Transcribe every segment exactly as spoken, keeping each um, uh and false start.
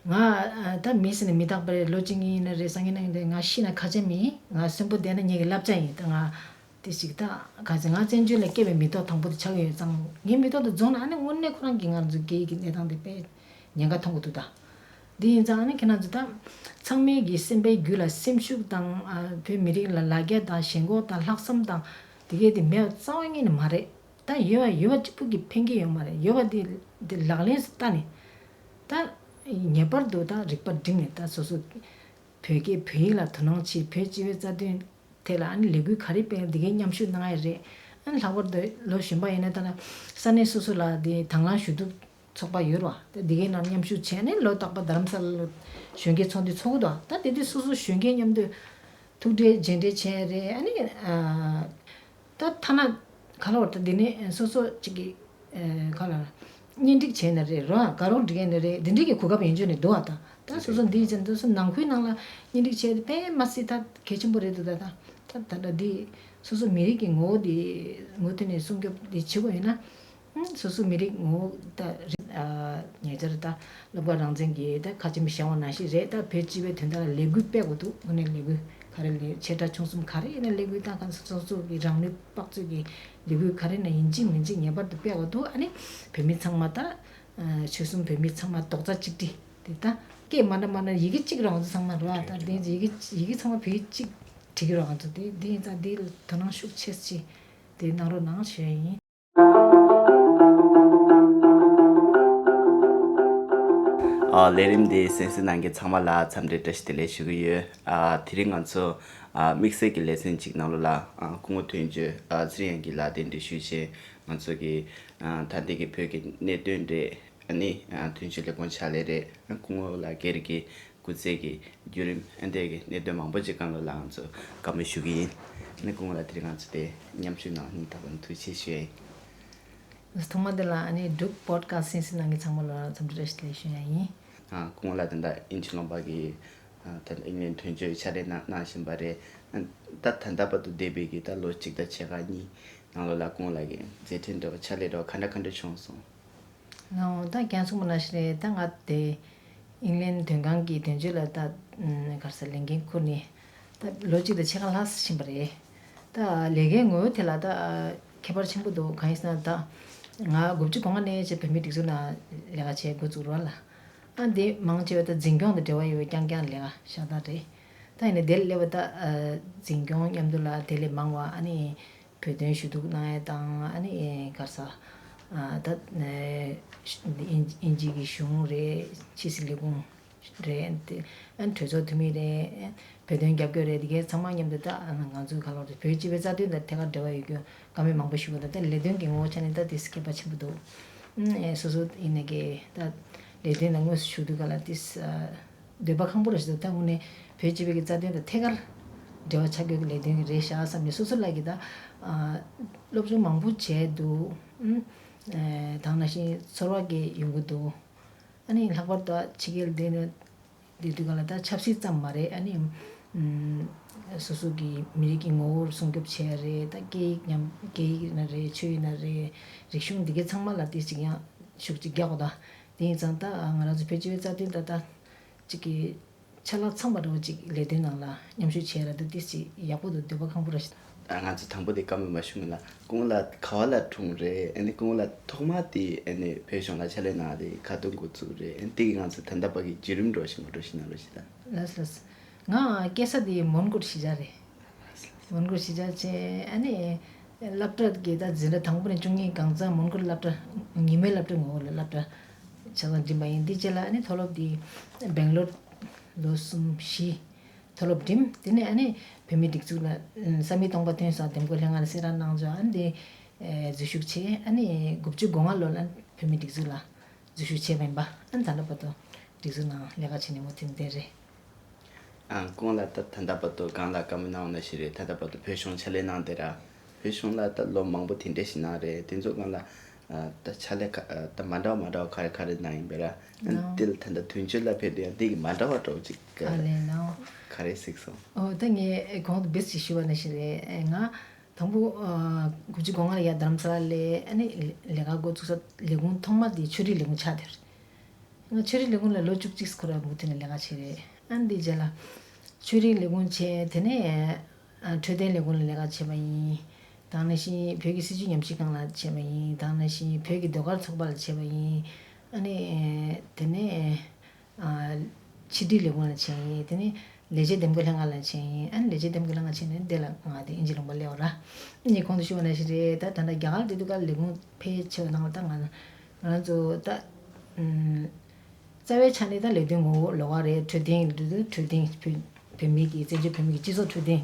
ང་ད་མི་ཟེར་ནས་མི་རྟག་པ་རེད། ལོ་གཅིག་གཉིས་ཡིན་ན་རེད། སང་ཉིན་གནངས་ཉིན་རེད། ང་ཤི་ན་ཁ་ཆེ་མིན། ང་གསོན་པོ་བསྡད་ན་ངེད་ཀྱི་བསླབ་བྱ་ཡིན། ད་ང་དེ་ཞིག་ད་ག་ཚོད་ང་བཙན་བྱོལ་ལ་སྐྱེས་པའི་མི་ཐོག་དང་པོ་དེ་ཆགས་ཡོད་ཙང་། ངའི་མི་ཐོག་དེ་རྫོགས་ན་ཨ་ནི་དངོས་གནས་ཁོ་རང་གིས་ང་ཚོའི་སྐད་ཡིག་གི་གནས་སྟངས་དེ་དཔེ་ཉེན་ཁ་མཐོང་གི་འདུག་ད། འདི་ཡིན་ཙང་ཨ་ནི་ཁྱེད་རང་ཚོ་ད་ཚང་མའི་གི་སེམས་པའི་རྒྱུད་ལ་སེམས་ཤུགས་དང་ཨ་བོད་མི་རིགས་ལ་ལ་རྒྱ་དང་ཞེན་ཁོག་དང་ལྷག་བསམ་དང་དེ་གས་དེ་མེད་པ་རྩ་བ་ཉིད་ནས་མ་རེད། ད་ཡོད་པ་ཡོད་པ་གཅིག་པུ་གིས་ཕན་གྱི་ཡོད་མ་རེད། ཡོད་པ་དེ་དེ་ལག་ལེན་དུ་བསྟར་ནས་ད་ངེས་པར་དུ་ད་རིག་པ་བསྒྲིམས་ནས་ད་སོ་སོ་བོད་སྐད་བོད་ཡིག་ལ་དོ་སྣང་བྱེད། བོད་སྤྱི་པའི་རྩ་དོན་ཐད་ལ་ཨ་ནི་ལས་འགུལ་ག་རེ་སྤེལ་འདི་གའི་མཉམ་ཞུགས་གནང་ཡ་རེད། ཨ་ནི་ལྷག་པར་དུ་ལོ་གཞོན་པ་ཡིན་ན་ད་ལྟ་ས་གནས་སོ་སོ་ལ་དེ་དང་བླངས་ཞུ་གཏུག་ཚོགས་པ་ཡོད་རེད་བ། ད་འདི་གའི་ནང་མཉམ་ཞུགས་བྱས་ནས་ལོ་རྟག་པར་རྡ་རམ་ས་ལ་ལ་གཞོན་སྐྱེས་ཚོགས་འདུ་ཚོགས་ཀྱི་འདུག་ད་དེ་དུས་སོ་སོ་གཞོན་སྐྱེས་མཉམ་དུ་ཐུག་འཕྲད་མཇལ་འཕྲད་བྱས་རེད། ཨ་ནི་ཨ། ད་ཐ་ན་ག་ལ་བར་ད་འདི་ནས་སོ་སོ་གཅིག་གིས་ཨ་ག་ལ་གཉེན་སྒྲིག་བྱས་ན་རེད་རོ། ཨ་དགའ་རོགས་སྒྲིག་ཡས་ན་རེད། འདི་འདྲའི་གི་གོ་སྐབས་ཡོད་འཇོག་ནས་འདུག་བ། ད་ད་སོ་སོ་འདི་བྱས་ན་སོ་སོ་ནང་ཁུལ་ནང་ལ་གཉེན་སྒྲིག་བྱས་ཏེ་དཔེ་མ་སྲིད་ད་གལ་ཆེན་པོ་རེད་འདུག་ད་ད་ད་ད་ད་འདི་སོ་སོ་མི་རིགས་ཀྱི་ངོ་བོ་འདི་མུ་མཐུད་ནས་སྲུང་སྐྱོབ་འདི་བྱེད་དགོས་ཡོད་ན། ཨང་། སོ་སོ་མི་རིགས་ངོ་བོ་ད་རེད། ཨ་ཉེ་ཆར་ད་སློབ་གྲྭ་རང་བཙན་གྱི་ད་ཁ་ཆེམས་བཞག་པ་ནང་བཞིན་རེད། ད་བོད་སྤྱི་པའི་དོན་དག་ལ་ལས་འགུལ་སྤེལ་དགོས་འདུག་དངོས་གནས་ལས་འགུལ་ག་རེ་ལས་ཆེ་ཕྲ་ཆུང་གསུམ་ག་རེ་ཡིན་ན་ལས་འགུལ་ད་ག་སོ་སོ་གི་རང་ནུས་དཔག་ཚོད་ཀྱི་ལས་འགུལ་ག་རེ་ན་ཡིན་གཅིག་མིན་གཅིག་ངེས་པར་དུ་སྤེལ་དགོས་འདུག་ཨ་ནི་བོད་མི་ཚང་མ་ད་ཨ་ཆོལ་གསུམ་བོད་མི་ཚང་མ་རྡོག་རྩ་གཅིག་སྒྲིལ་དེ་ད་སྐད་མ་འདྲ་མ་འདྲ་ཡི་གེ་གཅིག་རང་ཚོ་ཚང་མ་རེད་བ། ད་དེ་ཡི་གེ་ཡི་གེ་ཚང་མ་བོད་ཡིག་གཅིག་བྲིས་ཀྱི་རང་ཚོ་དེ་དེ་ཡིན་ཙང་དེ་ལ་དོ་སྣང་ཤུགས་ཆེ་ཆེ་དེ་གནང་རོགས་གནང་ཞུ་ཡ་ཡིན། ཨ་ལས་རིམ་འདི་གསན་གཟིགས་གནང་མཁན་ཚང་མ་ལ་འཚམས་འདྲི་བཀྲ་ཤིས་བདེ་ལེགས་ཞུ་གི་ཡོད། ཨ་དེ་རིང་ང་ཚོ་ཨ་དམིགས་བསལ་གྱི་ལེ་ཚན་གཅིག་ནང་ལོགས་ལ་ཨ་སྐུ་ངོ་དོན་གཅོད་ཨ་ཚེ་རིང་གིས་ལག་དེབ་འདི་ཞུས་བྱས་ང་ཚོ་གི་ཨ་ད་ལྟའི་གི་བོད་ཀྱི་གནད་དོན་རེད། ཨ་ནི་ཨ་དོན་གཅོད་ལས་ཁུངས་ཕྱག་ལས་རེད། ཨ་སྐུ་ངོ་ལགས་སྒེར་གྱི་སྐུ་ཚེ་གི་བརྒྱུད་རིམ་ཨ་འདས་ཀྱི་གནད་དོན་མང་པོ་ཅིག་སྒང་ལ་ང་ཚོ་བཀའ་མོལ་ཞུ་གི་ཡིན། ཨ་ནི་སྐུ་ངོ་ལགས་དེ་རིང་ང་ཚོ་དེ་མཉམ་ཞུགས་གནང་སྙིང་ཐག་པ་ནས་ཐུགས་རྗེ་ཆེ་ཞུ་ཡ་ཡིན། ཐོག་མ་དེ་ལ་ཨ་ནི་འབྲུག་པོ་ཌི་ཁ་སི་ཊི་གསན་གཟིགས་གནང་མཁན་ཚང་མ་ལ་འཚམས་འདྲི་བཀྲ་ཤིས་བདེ་ལེགས་ཞུ་ཡ་ཡིན། ཨ་སྐུ་ངོ་ལགས་ད་ལྟ་དབྱིན་ཇི་ལུང་པ་གི་ཨ་ད་ལྟ་དབྱིན་ལན་དོན་གཅོད་ཕྱག་ལས་གནང་གནང་བཞིན་པ་རེད། ཨ་ད་ད་ལྟ་བར་དུ་འདས་པའི་གི་ད་ལོ་གཅིག་དང་ཕྱེད་ཀ་གཉིས་ནང་ལོགས་ལ་སྐུ་ངོ་ལགས་ཀྱི་མཛད་འཕྲིན་འདྲ་བོ་ཕྱག་ལས་འདྲ་བོ་ག་འདྲ་ག་འདྲ་བྱུང་སོང་། ང་འོ་ད་ཁྱེད་གསུངས་པ་ནང་བཞིན་རེད། ད་ང་དེ་དབྱིན་ལན་དོན་ཁང་གི་དོན་གཅོད་ལ་ད་ག་རེ་ཟེར་ལས་འགན་ཁུར་ནས་ད་ལོ་གཅིག་དང་ཕྱེད་ཀ་ལྷག་ཙམ་ཕྱིན་པ་རེད། ད་ལས་ཀའི་ངོ་བོ་དེ་ལ་ད་ཁྱད་པར་ཆེན་པོ་འདུག་གང་ཡིན་ཟེར་ན་ད་ང་དགུ་བཅུ་གོ་ལྔ་ནས་བྱས་བོད་མིའི་སྒྲིག་འཛུགས་ནང་ལས་ཀ་བྱེད་འགོ་བཙུགས་རོགས་ལ། ཨ་འདི་མང་ཆེ་བ་ད་འཛིན་སྐྱོང་དང་འབྲེལ་བ་ཡོད་པའི་རྐྱང་རྐྱང་ལས་ཀ་ཤ་སྟག་རེད། ད་ཡིན་ན་དེར་སླེབས་པ་ད་འཛིན་སྐྱོང་མཉམ་དུ་ལ་དེ་ལས་མང་བ་ཨ་ནི་བོད་དོན་ཞུ་གཏུག་གནང་ཡ་དང་ཨ་ནི་ག་རེ་ཟེར་ད་དབྱིན་ཇི་གི་གཞུང་རེད། ཕྱི་སྲིད་ལས་ཁུངས་རེད། དེ་ཨ་ནི་གྲོས་ཚོགས་འཐུས་མི་རེད། བོད་དོན་རྒྱབ་སྐྱོར་རེད། དེ་གའི་ཚང་མ་མཉམ་དུ་ད་ང་ཚོའི་ཁ་ལོ་རེད། བོད་སྤྱི་པའི་རྩ་དོན་དང་ཐད་ཀར་འབྲེལ་བ་ཡོད་རྒྱུ་བཀའ་མོལ་མང་པོ་ཞུ་དགོས། ད་ལས་དོན་གྱི་ངོ་བོ་ཆ་ནས་ད་དེ་ཁྱད་པར་ཆེན་པོ་འདུག་ཨ་སོ་སོ་ཡིན་ནའི་གི་ད་ལས་དོན་ལ་དངོས་སུ་ཞུགས་དུས་ག་ལ་དེ་འདོད་པ་ཁེངས་པོ་རེད་ཤག་ད་དངོས་གནས་བོད་སྤྱི་པའི་གི་རྩ་དོན་དང་ཐད་ཀར་འབྲེལ་བ་ཆགས་རྒྱུ་གི་ལས་དོན་གི་རེད་ཤག་བསམ་ནས་སོ་སོ་ལ་གི་ད་སློབ་སྦྱོང་མང་པོ་བྱས་འདུག་ཨ་ད་ནང་བཞིན་ཚོར་བ་གི་ཡོང་གི་འདུག་ཨ་ནི་ལྷག་པར་དུ་ཕྱི་རྒྱལ་བསྡད་ནས་བསྡད་དུས་ག་ལ་ད་ཆབ་སྲིད་ཙམ་མ་རེད། ཨ་ནི་ཨམ་སོ་སོ་གི་མི་རིགས་ཀྱི་ངོ་བོར་སྲུང་སྐྱོབ་བྱེད་ཡ་རེད། ད་སྐད་ཡིག་མཉམ་སྐད་ཡིག་ཡིན་ན་རེད། ཆོས་ཡིན་ན་རེད། རིག་གཞུང་འདི་གའི་ཚང་མ་ལ་དེ་ཅིག་ཡང་ཤུགས་ཅིག་རྒྱག་དགོས། ད་དེ་ཡིན་ཙང་ད་ང་རང་ཚོ་བོད་སྤྱི་པའི་རྩ་དོན་ད་ད་ཅིག་གི་ཆ་ལག་ཚང་བ་འདྲ་བོ་ཅིག་ལས་དོན་ནང་ལ་མཉམ་ཞུགས་བྱས་ར་འདུག་དེ་ཅིག་ཡག་པོ་འདུག་འདོད་པ་ཁེངས་པོ་ར་ཞིག་ང་ཚོ་དང་པོ་དེ་བཀའ་མོལ་མ་ཞུ་སྔོན་ལ་སྐུ་ངོ་ལགས་ག་བ་ལ་འཁྲུངས་རེད། ཨ་ནི་སྐུ་ངོ་ལགས་ཐོག་མ་དེ་ཨ་ནི་བོད་གཞུང་ལ་ཕྱག་ལས་གནང་དེ་ག་དུས་འགོ་བཙུགས་རེད། ཨ་ནི་དེ་གི་ང་ཚོ་ད་ལྟ་བར་གྱི་བརྒྱུད་རིམ་འདྲ་བོ་ཞིག་ངོ་སྤྲོད་ཞིག་གནང་རོགས་ཞེས་དང་། ལགས་ལགས། ང་སྐྱེས་ས་དེ་མོན་གྷོ་གཞིས་ཆགས་རེད། མོན་གྷོ་གཞིས་ཆགས་བྱས་ཨ་ནི་སློབ་གྲྭ་གི་ད་འཛིན་གྲྭ་དང་པོ་ནས་བཅུ་གཉིས་གང་ཚང་མོན་གྷོ་སློབ་གྲྭ་ཉིན་མོའི་སློབ་གྲྭ་ངོ་བོ་ལ་སློབ་གྲྭ་ཆ་ཚང་འགྲིམས་པ་ཡིན། དེ་རྗེས་ལ་ཨ་ནི་མཐོ་སློབ་དེ་སྦེང་ལོར་ལོ་གསུམ་བཞི་མཐོ་སློབ་འགྲིམས། དེ་ནས་ཨ་ནི་བོད་མིའི་སྒྲིག་འཛུགས་ལ་བསམ་ཡས་སྟོང་པ་ཐོན་སོང་། འདེམས་བསྐོ་ལྷན་ཁང་ལ་གསན་རོགས་གནང་བྱུང་། ཨ་ནི་དེ་འཛུལ་ཞུགས་བྱས། ཨ་ནི་དགུ་བཅུ་གོ་ལྔ་ལོ་ལ་བོད་མིའི་སྒྲིག་འཛུགས་ལ་འཛུལ་ཞུགས་བྱས་པ་ཡིན་པ། ཨ་ནི་ད་ལྟ་བར་དུ་སྒྲིག་འཛུགས་ནང་ལས་ཀ་བྱས་ནས་མུ་མཐུད་བསྡད་རེད། ཨ་སྐུ་ངོ་ལགས་ད་ད་ལྟ་བར་དུ་གང་ལ་བཀའ་མོལ་གནང་བ་ནང་བཞིན་རེད། ད་ལྟ་བར་དུ་བོད་གཞུང་ཕྱག་ལས་གནང་བསྡད་ར། བོད་གཞུང་ལ་ད་ལོ་མང་པོ་དེ་འདྲས་ཞིག་གནང་རེད། དེ་ཚོ་སྒང་ལ་ཨ་ད་ཕྱག་ལས་ག་ཨ་ད་མ་འདྲ་བ་མ་འདྲ་བ་ག་རེ་ག་རེ་གནང་ཡིན་པས་ར། ཨ་ནོ། དེ་ལ་ད་ལྟ་དོན་གཅོད་ལ་ཕེབས་དུས་ཡང་དེ་གི་མ་འདྲ་བ་འདྲ་བོ་ཅིག་ག་ཨ་ལས་ནོ། ག་རེ་གཟིགས་སོང་། ཨོ་ད་ངས་གོང་དུ་བེད་ཅིག་ཞུས་པ་ནང་བཞིན་རེད། ང་དང་པོ་ཨ་དགུ་བཅུ་གོ་ལྔ་ལ་ཡར་རྡ་རམ་ས་ལ་སླེབས། ཨ་ནི་ལས་ཀ་འགོ་བཙུགས་ས་ལས་ཁུངས་ཐོག་མ་དེ་ཆོས་རིག་ལས་ཁུངས་ཆགས་དེར། ང་ཆོས་རིག་ལས་ཁུངས་ལ་ལོ་བཅུ་གཅིག་ཁོ་ར་མུ་མཐུད་ནས་ལས་ཀ་བྱས་རེད། ཨ་འདི་རྗེས་ལ་ཆོས་རིག་ལས་ཁུངས་བྱས། དེ་ནས་ཨ་འཕྲོད་བསྟེན་ལས་ཁུངས་ལ་ལས་ཀ་བྱས་པ་ཡིན། དེ་ནང་བཞིན་བོད་ཀྱི་སྲིད་བྱུས་ཉམས་ཞིབ་ཁང་ལ་བྱས་པ་ཡིན། དེ་ནང་བཞིན་བོད་ཀྱི་ཟློས་གར་ཚོགས་པ་ལ་བྱས་པ་ཡིན། ཨ་ནི་དེ་ནས་ཨ་ཕྱི་དྲིལ་ལས་ཁུངས་ལ་བྱས་ཡིན། དེ་ནས་ལས་བྱེད་འདེམས་བསྐོ་ལྷན་ཁང་ལ་བྱས་ཡིན། ཨ་ནི་ལས་བྱེད་འདེམས་བསྐོ་ལྷན་ཁང་བྱས་ནས་འདི་ལ་ང་དེ་དབྱིན་ཇི་ལུང་པ་སླེབས་པ་ར། ཨ་ནི་གོང་དུ་ཞུས་པ་ནང་བཞིན་རེད། ད་ད་ལྟ་རྒྱ་གར་དེ་དུས་ཀ་ལས་ཁུངས་ཕལ་ཆེ་བ་ནང་ལ་ད་ང་ང་རང་ཚོ་ད་ཨུམ། རྩ་བའི་ཆ་ནས་ད་ལས་དོན་ངོ་བོ་ལོགས་ཀ་རེད། འཕྲོད་བསྟེན་འདི་དུས་འཕྲོད་བསྟེན་བོད་བོད་མི་གི་བཙན་བྱོལ་བོད་མི་གི་སྤྱི་ཚོགས་འཕྲོད་བསྟེན་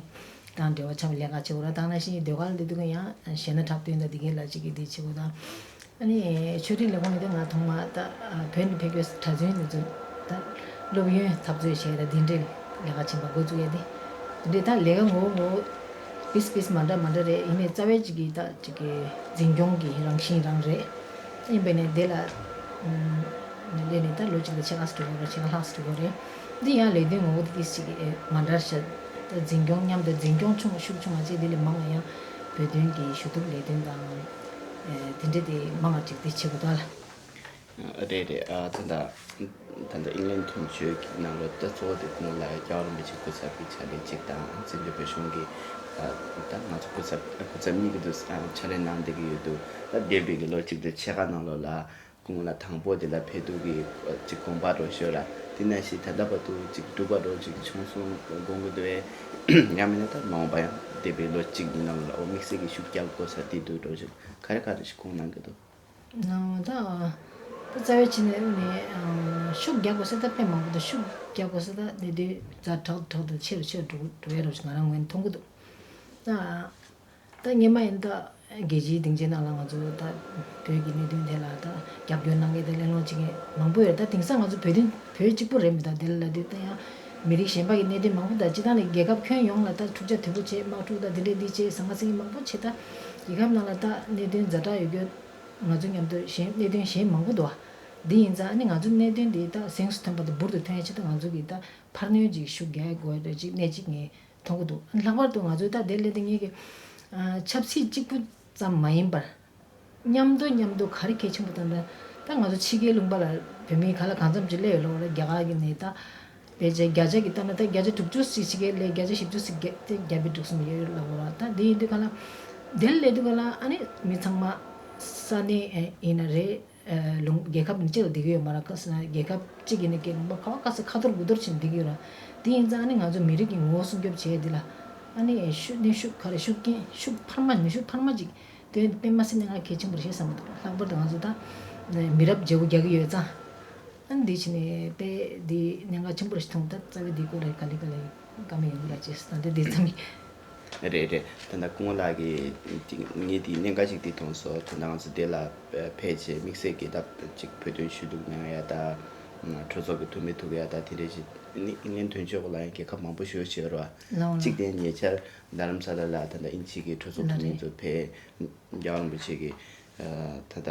དང་འབྲེལ་བ་ཆགས་པའི་ལས་ཀ་བྱེད་དགོས་ར། དེ་ནང་བཞིན་ཟློས་གར་འདི་དུས་ཀ་ཡང་གཞས་སྣ་འཁྲབ་སྟོན་དང་འདི་གའི་ལ་ཅིག་གི་འདི་བྱེད་དགོས་དང་། ཨ་ནི་ཆོས་རིག་ལས་ཁུངས་ཡིན་ཏེ་ང་ཐོག་མ་ད་བོད་ནས་ཕེབས་སྐྱོད་གྲྭ་བཙུན་འདི་ཚོ་ད་སློབ་ཡོན་འཐབ་རྩོད་བྱས་ད་འདི་འདྲའི་ལས་ཀ་བྱེད་པ་འགོ་བཙུགས་ཡ་དེ། འདི་འདྲའི་ད་ལས་ཀ་ངོ་བོ་ངོ་བོ་པིས་པིས་མ་འདྲ་མ་འདྲ་རེད། ཡིན་ནའི་རྩ་བའི་ཅིག་གི་ད་ཅིག་གི་འཛིན་སྐྱོང་གི་རང་བཞིན་རང་རེད། ཡིན་པས་ནས་འདི་ལ་ཨུམ་སླེབས་ནས་ད་ལོ་གཅིག་ལ་ཕྱེད་ཀ་ཙམ་འགྲོ་གི་རེད། ཕྱེད་ཀ་ལྷག་ཙམ་འགྲོ་གི་རེད། འདི་ཡང་ལས་དོན་ངོ་བོ་དེ་ཅིག་གི་མ་འདྲ་ཤག་ད་འཛིན་སྐྱོང་མཉམ་དུ་འཛིན་སྐྱོང་ཆུང་ཤུགས་ཆུང་བ་བྱས། འདི་ལས་མང་བ་ཡང་བོད་དོན་གྱི་ཞུ་གཏུག་ལས་དོན་དང་ཨེ་དེ་འདྲ་དེ་མང་བ་ཅིག་དེ་བྱེད་དགོས་ད་ལ། རེད་རེད། ཨ་ད་ད་ད་ད་ཨིང་ལན་དོན་གཅོད་ཀྱི་ནང་ལོགས་ད་གཙོ་བོ་དེ་སྐུ་ངོ་ལགས་རྒྱལ་བ་རིན་པོ་ཆེ་སྐུ་ཚབ་ཀྱི་ཕྱག་ལས་གཅིག་དང་། བཙན་བྱོལ་བོད་གཞུང་གི་ཨ་ད་ང་ཚོ་སྐུ་ཚབ་སྐུ་ཚབ་གཉིས་ཀྱི་དུ་ཨ་ཕྱག་ལས་གནང་བསྡད་ཀྱི་ཡོད་འདུག་ད་འདས་པའི་གི་ལོ་གཅིག་དང་ཕྱེད་ཀ་ནང་ལོགས་ལ་སྐུ་ངོ་ལགས་དང་པོ་དེ་ལ་བོད་དུ་གི་ཅིག་དགོངས་པ་རོ་ཞུ་ར། དེ་ནང་བཞིན་ད་ལྟ་བར་དུ་ཅིག་འགྲུབ་པ་རོ་ཅིག་བྱུང་སོང་དགོངས་ཀྱི་འདུག་ཨེ། ཡང་མིན་ན་ད་མ་འོངས་པ་ཡང་འདས་པའི་ལོ་གཅིག་གི་ནང་ལ་འོ་དམིགས་བསལ་གྱི་ཤུགས་རྒྱག་དགོས་ས་དེ་འདུག་རོ་ཞུ། ག་རེ་ག་རེ་ཞིག་དགོངས་གནང་གི་འདུག་ནའོ་ད། ད་རྩ་བའི་ཆ་ནས་ནས་ཨ་ཤུགས་རྒྱག་དགོས་ས་ད་དཔེ་མང་པོ་འདུག་ཤུགས་རྒྱག་དགོས་ས་ད་དེ་དུས་ཛ་དྲག་དྲག་ཏུ་ཆེ་རུ་ཆེ་རུ་འགྲོ་འགྲོ་ཡ་རོ་ཞིག་ང་རང་ངོས་ནས་མཐོང་གི་འདུག་ད་ད་སྔོན་མ་ཡིན་ད་རྒྱལ་སྤྱིའི་སྡིངས་ཆའི་ནང་ལ་ང་ཚོ་ད་བོད་ཀྱི་གནད་དོན་དེ་ལ་ད་རྒྱབ་སྐྱོར་གནང་མཁན་དང་གླེང་སློང་བྱེད་མཁན་མང་པོ་ཡོད་རེད། ད་དེང་སང་ང་ཚོ་བོད་དོན་བོད་གཅིག་པུ་རེད་མི་ད་དེ་ལ་ལབ་དུས་ད་ཡང་མི་རིགས་གཞན་པ་གི་གནད་དོན་མང་པོ་ད་སྤྱི་བཏང་ནས་རྒྱལ་ཁབ་ཁྱོན་ཡོངས་ལ་ད་འཁྲུག་ཆ་དོད་པོ་བྱེད། དམག་འཁྲུག་ད་དེ་འདྲས་འདི་བྱེད། ཟང་ངེ་ཟིང་ངེ་མང་པོ་བྱེད། ད་རྒྱལ་ཁབ་ནང་ལ་ད་གནད་དོན་ཛ་དྲག་ཡོད་རྒྱུ། ང་ཚོ་མཉམ་དུ་གཞན་གནད་དོན་གཞན་མང་པོ་འདུག་བ། འདི་ཡིན་ཙང་ཨ་ནི་ང་ཚོ་གནད་དོན་འདི་ད་གཟེངས་སུ་ཐོན་པ་དང་འབུར་དུ་ཐོན་ཡ་ཆེད་དུ་ང་ཚོ་གིས་ད་འཕར་སྣོན་ཅིག་ཤུགས་རྒྱག་དགོས་རེད་ཅིག་གནད་ཅིག་ངས་མཐོང་གི་འདུག་ལྷག་པར་དུ་ང་ཚོ་ད་དེ་སླེབས་དུས་ངེད་ཀྱི་ཨ་ཆབ་སྲིད་གཅིག་པུ་ཙམ་མ་ཡིན་པར་མཉམ་དུ་མཉམ་དུ་ག་རེ་གལ་ཆེན་པོ་དང་ད་ད་ང་ཚོ་ཕྱི་རྒྱལ་ལུང་པ་ལ་བོད་མི་ག་ལ་གང་འཚམ་ཅིག་སླེབས་ཡོད་ལོ་རེད། རྒྱ་གར་གྱི་ནས་ད། ཕལ་ཆེར་བརྒྱ་ཆ་གི་ལྟ་ན་ད་བརྒྱ་ཆ་དྲུག་ཅུ་ཞིག་ཕྱི་རྒྱལ་ལས་བརྒྱ་ཆ་བཞི་བཅུ་ཞིག་རྒྱ་དེ་རྒྱ་བལ་འབྲུག་གསུམ་ཡོད་ལབ་དགོས་ར། ད་དེ་ཡིན་དུས་ག་ལ་དེ་ལ་སླེབས་དུས་ག་ལ་ཨ་ནི་མི་ཚང་མ་ས་གནས་ཡིན་ན་རེད། ལུང་རྒྱལ་ཁབ་ནི་གཅིག་ལ་བསྡད་ཀྱི་ཡོད་མ་རེད། ཁ་སང་རྒྱལ་ཁབ་གཅིག་ཡིན་ན་ཀྱི་ལུང་པ་ག་བ་ག་ས་ཁ་ཐོར་དགུ་ཐོར་ཕྱིན་བསྡད་ཀྱི་ཡོད་ར། དེ་ཡིན་ཙང་ཨ་ནི་ང་ཚོ་མི་རིགས་ཀྱི་ངོ་བོ་སྲུང་སྐྱོབ་བྱས་འདི་ལ་ཨ་ནི་ཤུགས་ནུས་ཤུགས་ག་རེ་ཤུགས་རྐྱེན་ཤུགས་འཕར་མ་ནུས་ཤུགས་འཕར་མ་ཅིག་དོན་དཔེ་མ་སྲིད་གནད་འགག་གལ་ཆེན་པོ་རེད་བཤད་བསམ་གྱི་འདུག་ལྷག་པར་དུ་ང་ཚོ་ད་མི་རབས་བརྗེ་པོ་རྒྱག་གི་ཡོད་ཙང་། ཨ་ནི་འདི་ཕྱི་ནས་དཔེ་འདི་གནད་འགག་ཆེན་པོ་རེད་མཐོང་། ད་རྩ་བའི་འདི་སྐོར་ལ་ག་ལེ་ག་ལེ་བཀའ་མོལ་ཡོང་གི་ལ་ཅེས་ད་འདི་འདི་ཙམ་ཡིན། རེད་རེད། ད་ལྟ་སྐུ་ངོ་ལགས་ཀྱིས་ངས་འདི་གནད་འགག་ཅིག་འདི་མཐོང་སོང་། ད་ལྟ་ང་ཚོ་འདི་ལ་ཕལ་ཆེར་དམིགས་བསལ་གྱི་ད་ཅིག་བོད་དོན་ཞུ་གཏུག་གནང་ཡ་ད་གྲོས་ཚོགས་ཀྱི་འཐུས་མི་ཐུག་ཡ་ད་དེ་འདྲས་ཞིག་ནི་ཨིང་ལན་དོན་གཅོད་སྐོར་ལ་ཡང་རྒྱལ་ཁབ་མང་པོ་ཞེ་པོ་ཅིག་ཡོད་རེད་བ། ལའོ་གཅིག་དེ་ཉེ་ཆར་རྡ་རམ་ས་ལ་ལ་ད་ལྟ་དབྱིན་ཇི་གི་གྲོས་ཚོགས་འཐུས་མི་ཚོ་ཕེབས། རྒྱལ་བ་རིན་པོ་ཆེ་གི་ད་ལྟ་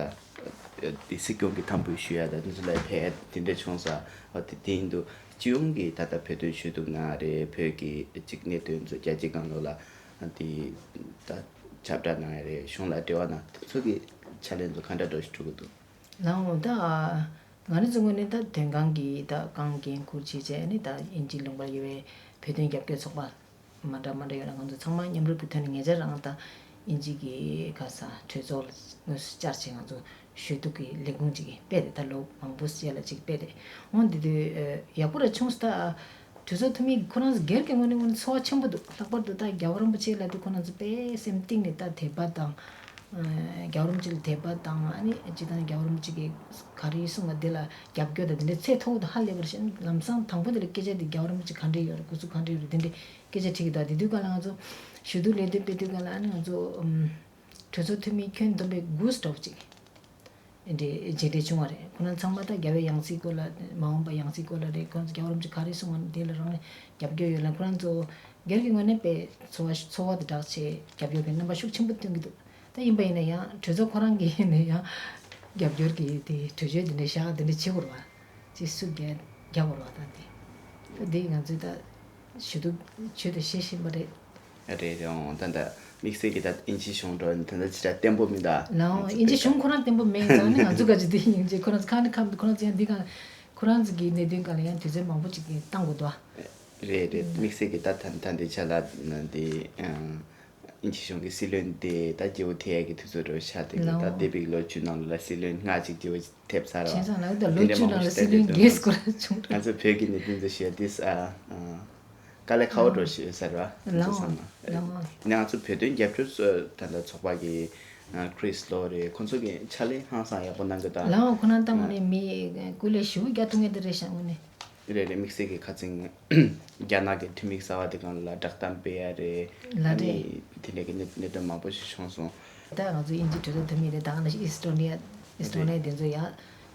དེ་སྲིད་སྐྱོང་གི་དམ་འབུལ་ཞུ་ཡ་ད་དེ་ཚོ་ལ་ཕེབས་དེ་འདྲ་བྱུང་ས། འོ་དེ་དེ་ཡིན་དུས་སྤྱི་ཡོངས་ཀྱི་ད་ལྟ་བོད་དོན་ཞུ་གཏུག་གནང་རེད། བོད་ཀྱི་གཅིག་གནད་དོན་ཚོ་རྒྱལ་སྤྱིའི་སྒང་ལོགས་ལ་དེ་ད་ཁྱབ་བསྒྲགས་གནང་ཡ་རེད། གཞུང་ལ་འབྲེལ་བ་གནང་དེ་ཚོ་གི་ཕྱག་ལས་ཚོ་ག་འདྲ་འདྲ་ཞིག་འགྲོ་གི་འདུག་ལའོ་ད། ང་རང་ཚོ་ངོས་ནས་ད་དོན་ཁང་གི་ད་རྐང་འགན་འཁུར་བྱས་བྱས་ནས་ད་དབྱིན་ཇིའི་ལུང་པར་ཡོད་པའི་བོད་དོན་རྒྱབ་སྐྱོར་ཚོགས་པ་མ་འདྲ་མ་འདྲ་ཡོད་ན་ང་ཚོ་ཚང་མ་མཉམ་རུབ་ཀྱི་ཐོག་ནས་ཉེ་ཆར་རང་ད་དབྱིན་ཇི་གི་ག་ས་གྲོས་ཚོགས་ལ་དངོས་སུ་བཅར་བྱས་ང་ཚོ་ཞུ་གཏུག་གི་ལས་ཁུངས་ཅིག་སྤེལ་ཏེ་ད་ལོ་མང་པོ་རྗེས་ལ་ཅིག་སྤེལ་ཏེ་འོང་། དེ་དུས་ཡག་པོ་ར་བྱུང་སོང་། ད་གྲོས་ཚོགས་འཐུས་མི་ཁོ་རང་ཚོ་སྒེར་གྱི་ངོས་ནས་ངོས་ནས་ཚོར་བ་ཆེན་པོ་འདུག་ལྷག་པར་དུ་ད་རྒྱལ་བ་རིན་པོ་ཆེ་ལ་དུས་ཁོ་རང་ཚོ་དཔེ་སེམས་གཏིང་ནས་ད་དད་པ་དང་། རྒྱལ་བ་རིན་པོ་ཆེ་ལ་དད་པ་དང་ཨ་ནི་སྤྱི་བཏང་རྒྱལ་བ་རིན་པོ་ཆེ་གིས་ག་རེ་གསུངས་པ་དེ་ལ་རྒྱབ་སྐྱོར་དང་དེ་འདྲའི་ཚད་མཐོ་བོ་དང་ཧ་ལས་པར་ཞིག་ལམ་སང་དང་པོ་དེ་ལ་སྐད་ཆ་དེ་རྒྱལ་བ་རིན་པོ་ཆེ་ག་འདྲས་ཡོད་རེད། སྐུ་གཟུགས་ག་འདྲས་ཡོད་རེད། དེ་འདྲའི་སྐད་ཆ་དྲིས་ཀྱི་འདུག་དེ་དུས་སྒང་ལ་ང་ཚོ་ཞུ་གཏུག་ལས་དོན་སྤེལ་དུས་སྒང་ལ་ཨ་ནི་ང་ཚོ་གྲོས་ཚོགས་འཐུས་མི་ཁྱོན་བསྡོམས་པས་དགུ་འདྲ་བོ་ཅིག་འདྲའི་མཇལ་འཕྲད་བྱུང་བ་རེད། ཁོ་རང་ཚང་མ་ད་རྒྱལ་བའི་ཡང་སྲིད་སྐོར་ལ་མ་འོངས་པ་ཡང་སྲིད་སྐོར་ལ་རེད། ཁོ་རང་ཚོ་རྒྱལ་བ་རིན་པོ་ཆེ་ག་རེ་གསུངས་པ་དེ་ལ་རང་རྒྱབ་སྐྱོར་ཡོད་ལ་ཁོ་རང་ཚོ་སྒེར་གྱི་ངོས་ནས་དཔེ་ཚོར་བ་ཚོར་བ་དང་སྦྲགས་བྱས་རྒྱབ་སྐྱོར་གྱི་རྣམ་པ་ཤུགས་ཆེན་པོ་སྟོན་གྱི་འདུག་ད་ཡིན་པ་ཡིན་ན་ཡང་གྲོས་ཚོགས་ཁོ་རང་གིས་ཡིན་ན་ཡང་རྒྱབ་སྐྱོར་གྱི་དེ་གྲོས་ཆོད་དེ་འདྲ་བཞག་དེ་འདྲ་བྱེད་དགོས་རེད་བ། ཅིག་སུ་རྒྱག་རྒྱག་དགོས་རེད་བ། ད་དེ་ད་དེ་ང་ཚོས་ད་ཞུ་གཏུག་ཆོད་དུ་བྱེད་བཞིན་པ་རེད། རེད་རེད། འོང་ད་ད་དམིགས་བསལ་གྱི་ད་དབྱིན་ཇི་གཞུང་འགྲོ་ནི་ད་ད་ཅི་ད་བརྟན་པོ་མི་འདུག་ལའོ་ང་ཚོ་དབྱིན་ཇི་གཞུང་ཁོ་རང་བརྟན་པོ་མེད་ཙང་ནི་ང་ཚོ་ག་ཅི་དེ་སྙིང་རྗེ་ཁོ་རང་ཚོ་ཁ་ནས་ཁ་ཁོ་རང་ཚོ་ཡང་འདི་གང་། ཁོ་རང་ཚོ་གི་གནད་དོན་སྒང་ལ་ཡང་དུས་ཚོད་མང་པོ་ཅིག་བཏང་དགོས་འདུག་རེད་རེད། དམིགས་བསལ་གྱི་ད་ད་ད་འདི་ཆ་ལ་ན་འདི་ཨ་དབྱིན་ཇི་གཞུང་གི་སྲིད་བློན་དེ་ད་སྐྱེ་བོ་ཐེ་ཡ་གི་དུས་ཚོད་འགྲོ་ཤག་དེ་གི་ད་ལའོ། འདས་པའི་ལོ་བཅུ་ནང་ལ་སྲིད་བློན་ལྔ་ཅིག་སྐྱེ་བོ་ཐེབས་ཚར་བ། བྱས་ཙང་ལ་ད་ལོ་དེ་འདྲ་བཅུ་མང་པོ་ནང་ལ་ཞིག་སྲིད་བློན་བསྡད་འདུག་བརྒྱད་སྐོར་བྱུང་། ང་ཚོ་བོད་ཀྱི་གནད་དོན་དེ་ཞུ་ཡ་དེ་ཨ་ཨ་དཀའ་ལས་ཁག་པོ་འགྲོ་ཞིག་ཡོད་ས་རེད་བ། ང་ཚོ་ལའོ་ཚང་མ་རེད། ལའོ། ཡིན་ན་ང་ཚོ་བོད་དོན་རྒྱབ་སྐྱོར་ཚོ་ད་ལྟ་ཚོགས་པ་གི་ཨ་ཁྲིས་ལོ་རེད། ཁོང་ཚོ་གི་ཕྱག་ལས་ཧང་སང་ཡག་པོ་གནང་གི་ད། ལའོ། ཁོ་རང་ད་དངོས་གནས་མི་སྐུ་ལས་ཞེ་པོ་རྒྱག་ཐུབ་མཁན་དེ་རེད་ཤག་དངོས་གནས། རེད་རེད། དམིགས་བསལ་གྱི་ཁ་སང་རྒྱ་ནག་གི་འཐུས་མི་གསར་པ་དེ་གང་ལ་བསྒྲགས་གཏམ་སྤེལ་ཡ་རེད། ལ་ཨ་ནི་རེད། དེ་འདྲ་གི་གནད་གནད་དོན་མང་པོ་ཞིག་བྱུང་སོང་། ད་ང་ཚོ་དབྱིན་ཇི་གྲོས་ཚོགས་འཐུས་མི་རེད། ད་ང་ཨི་སི་ཊོ་ནི་ཡ་ཨི་སི་ཊོ་ནི་ཡ་དེ་ཚོ་ཡ་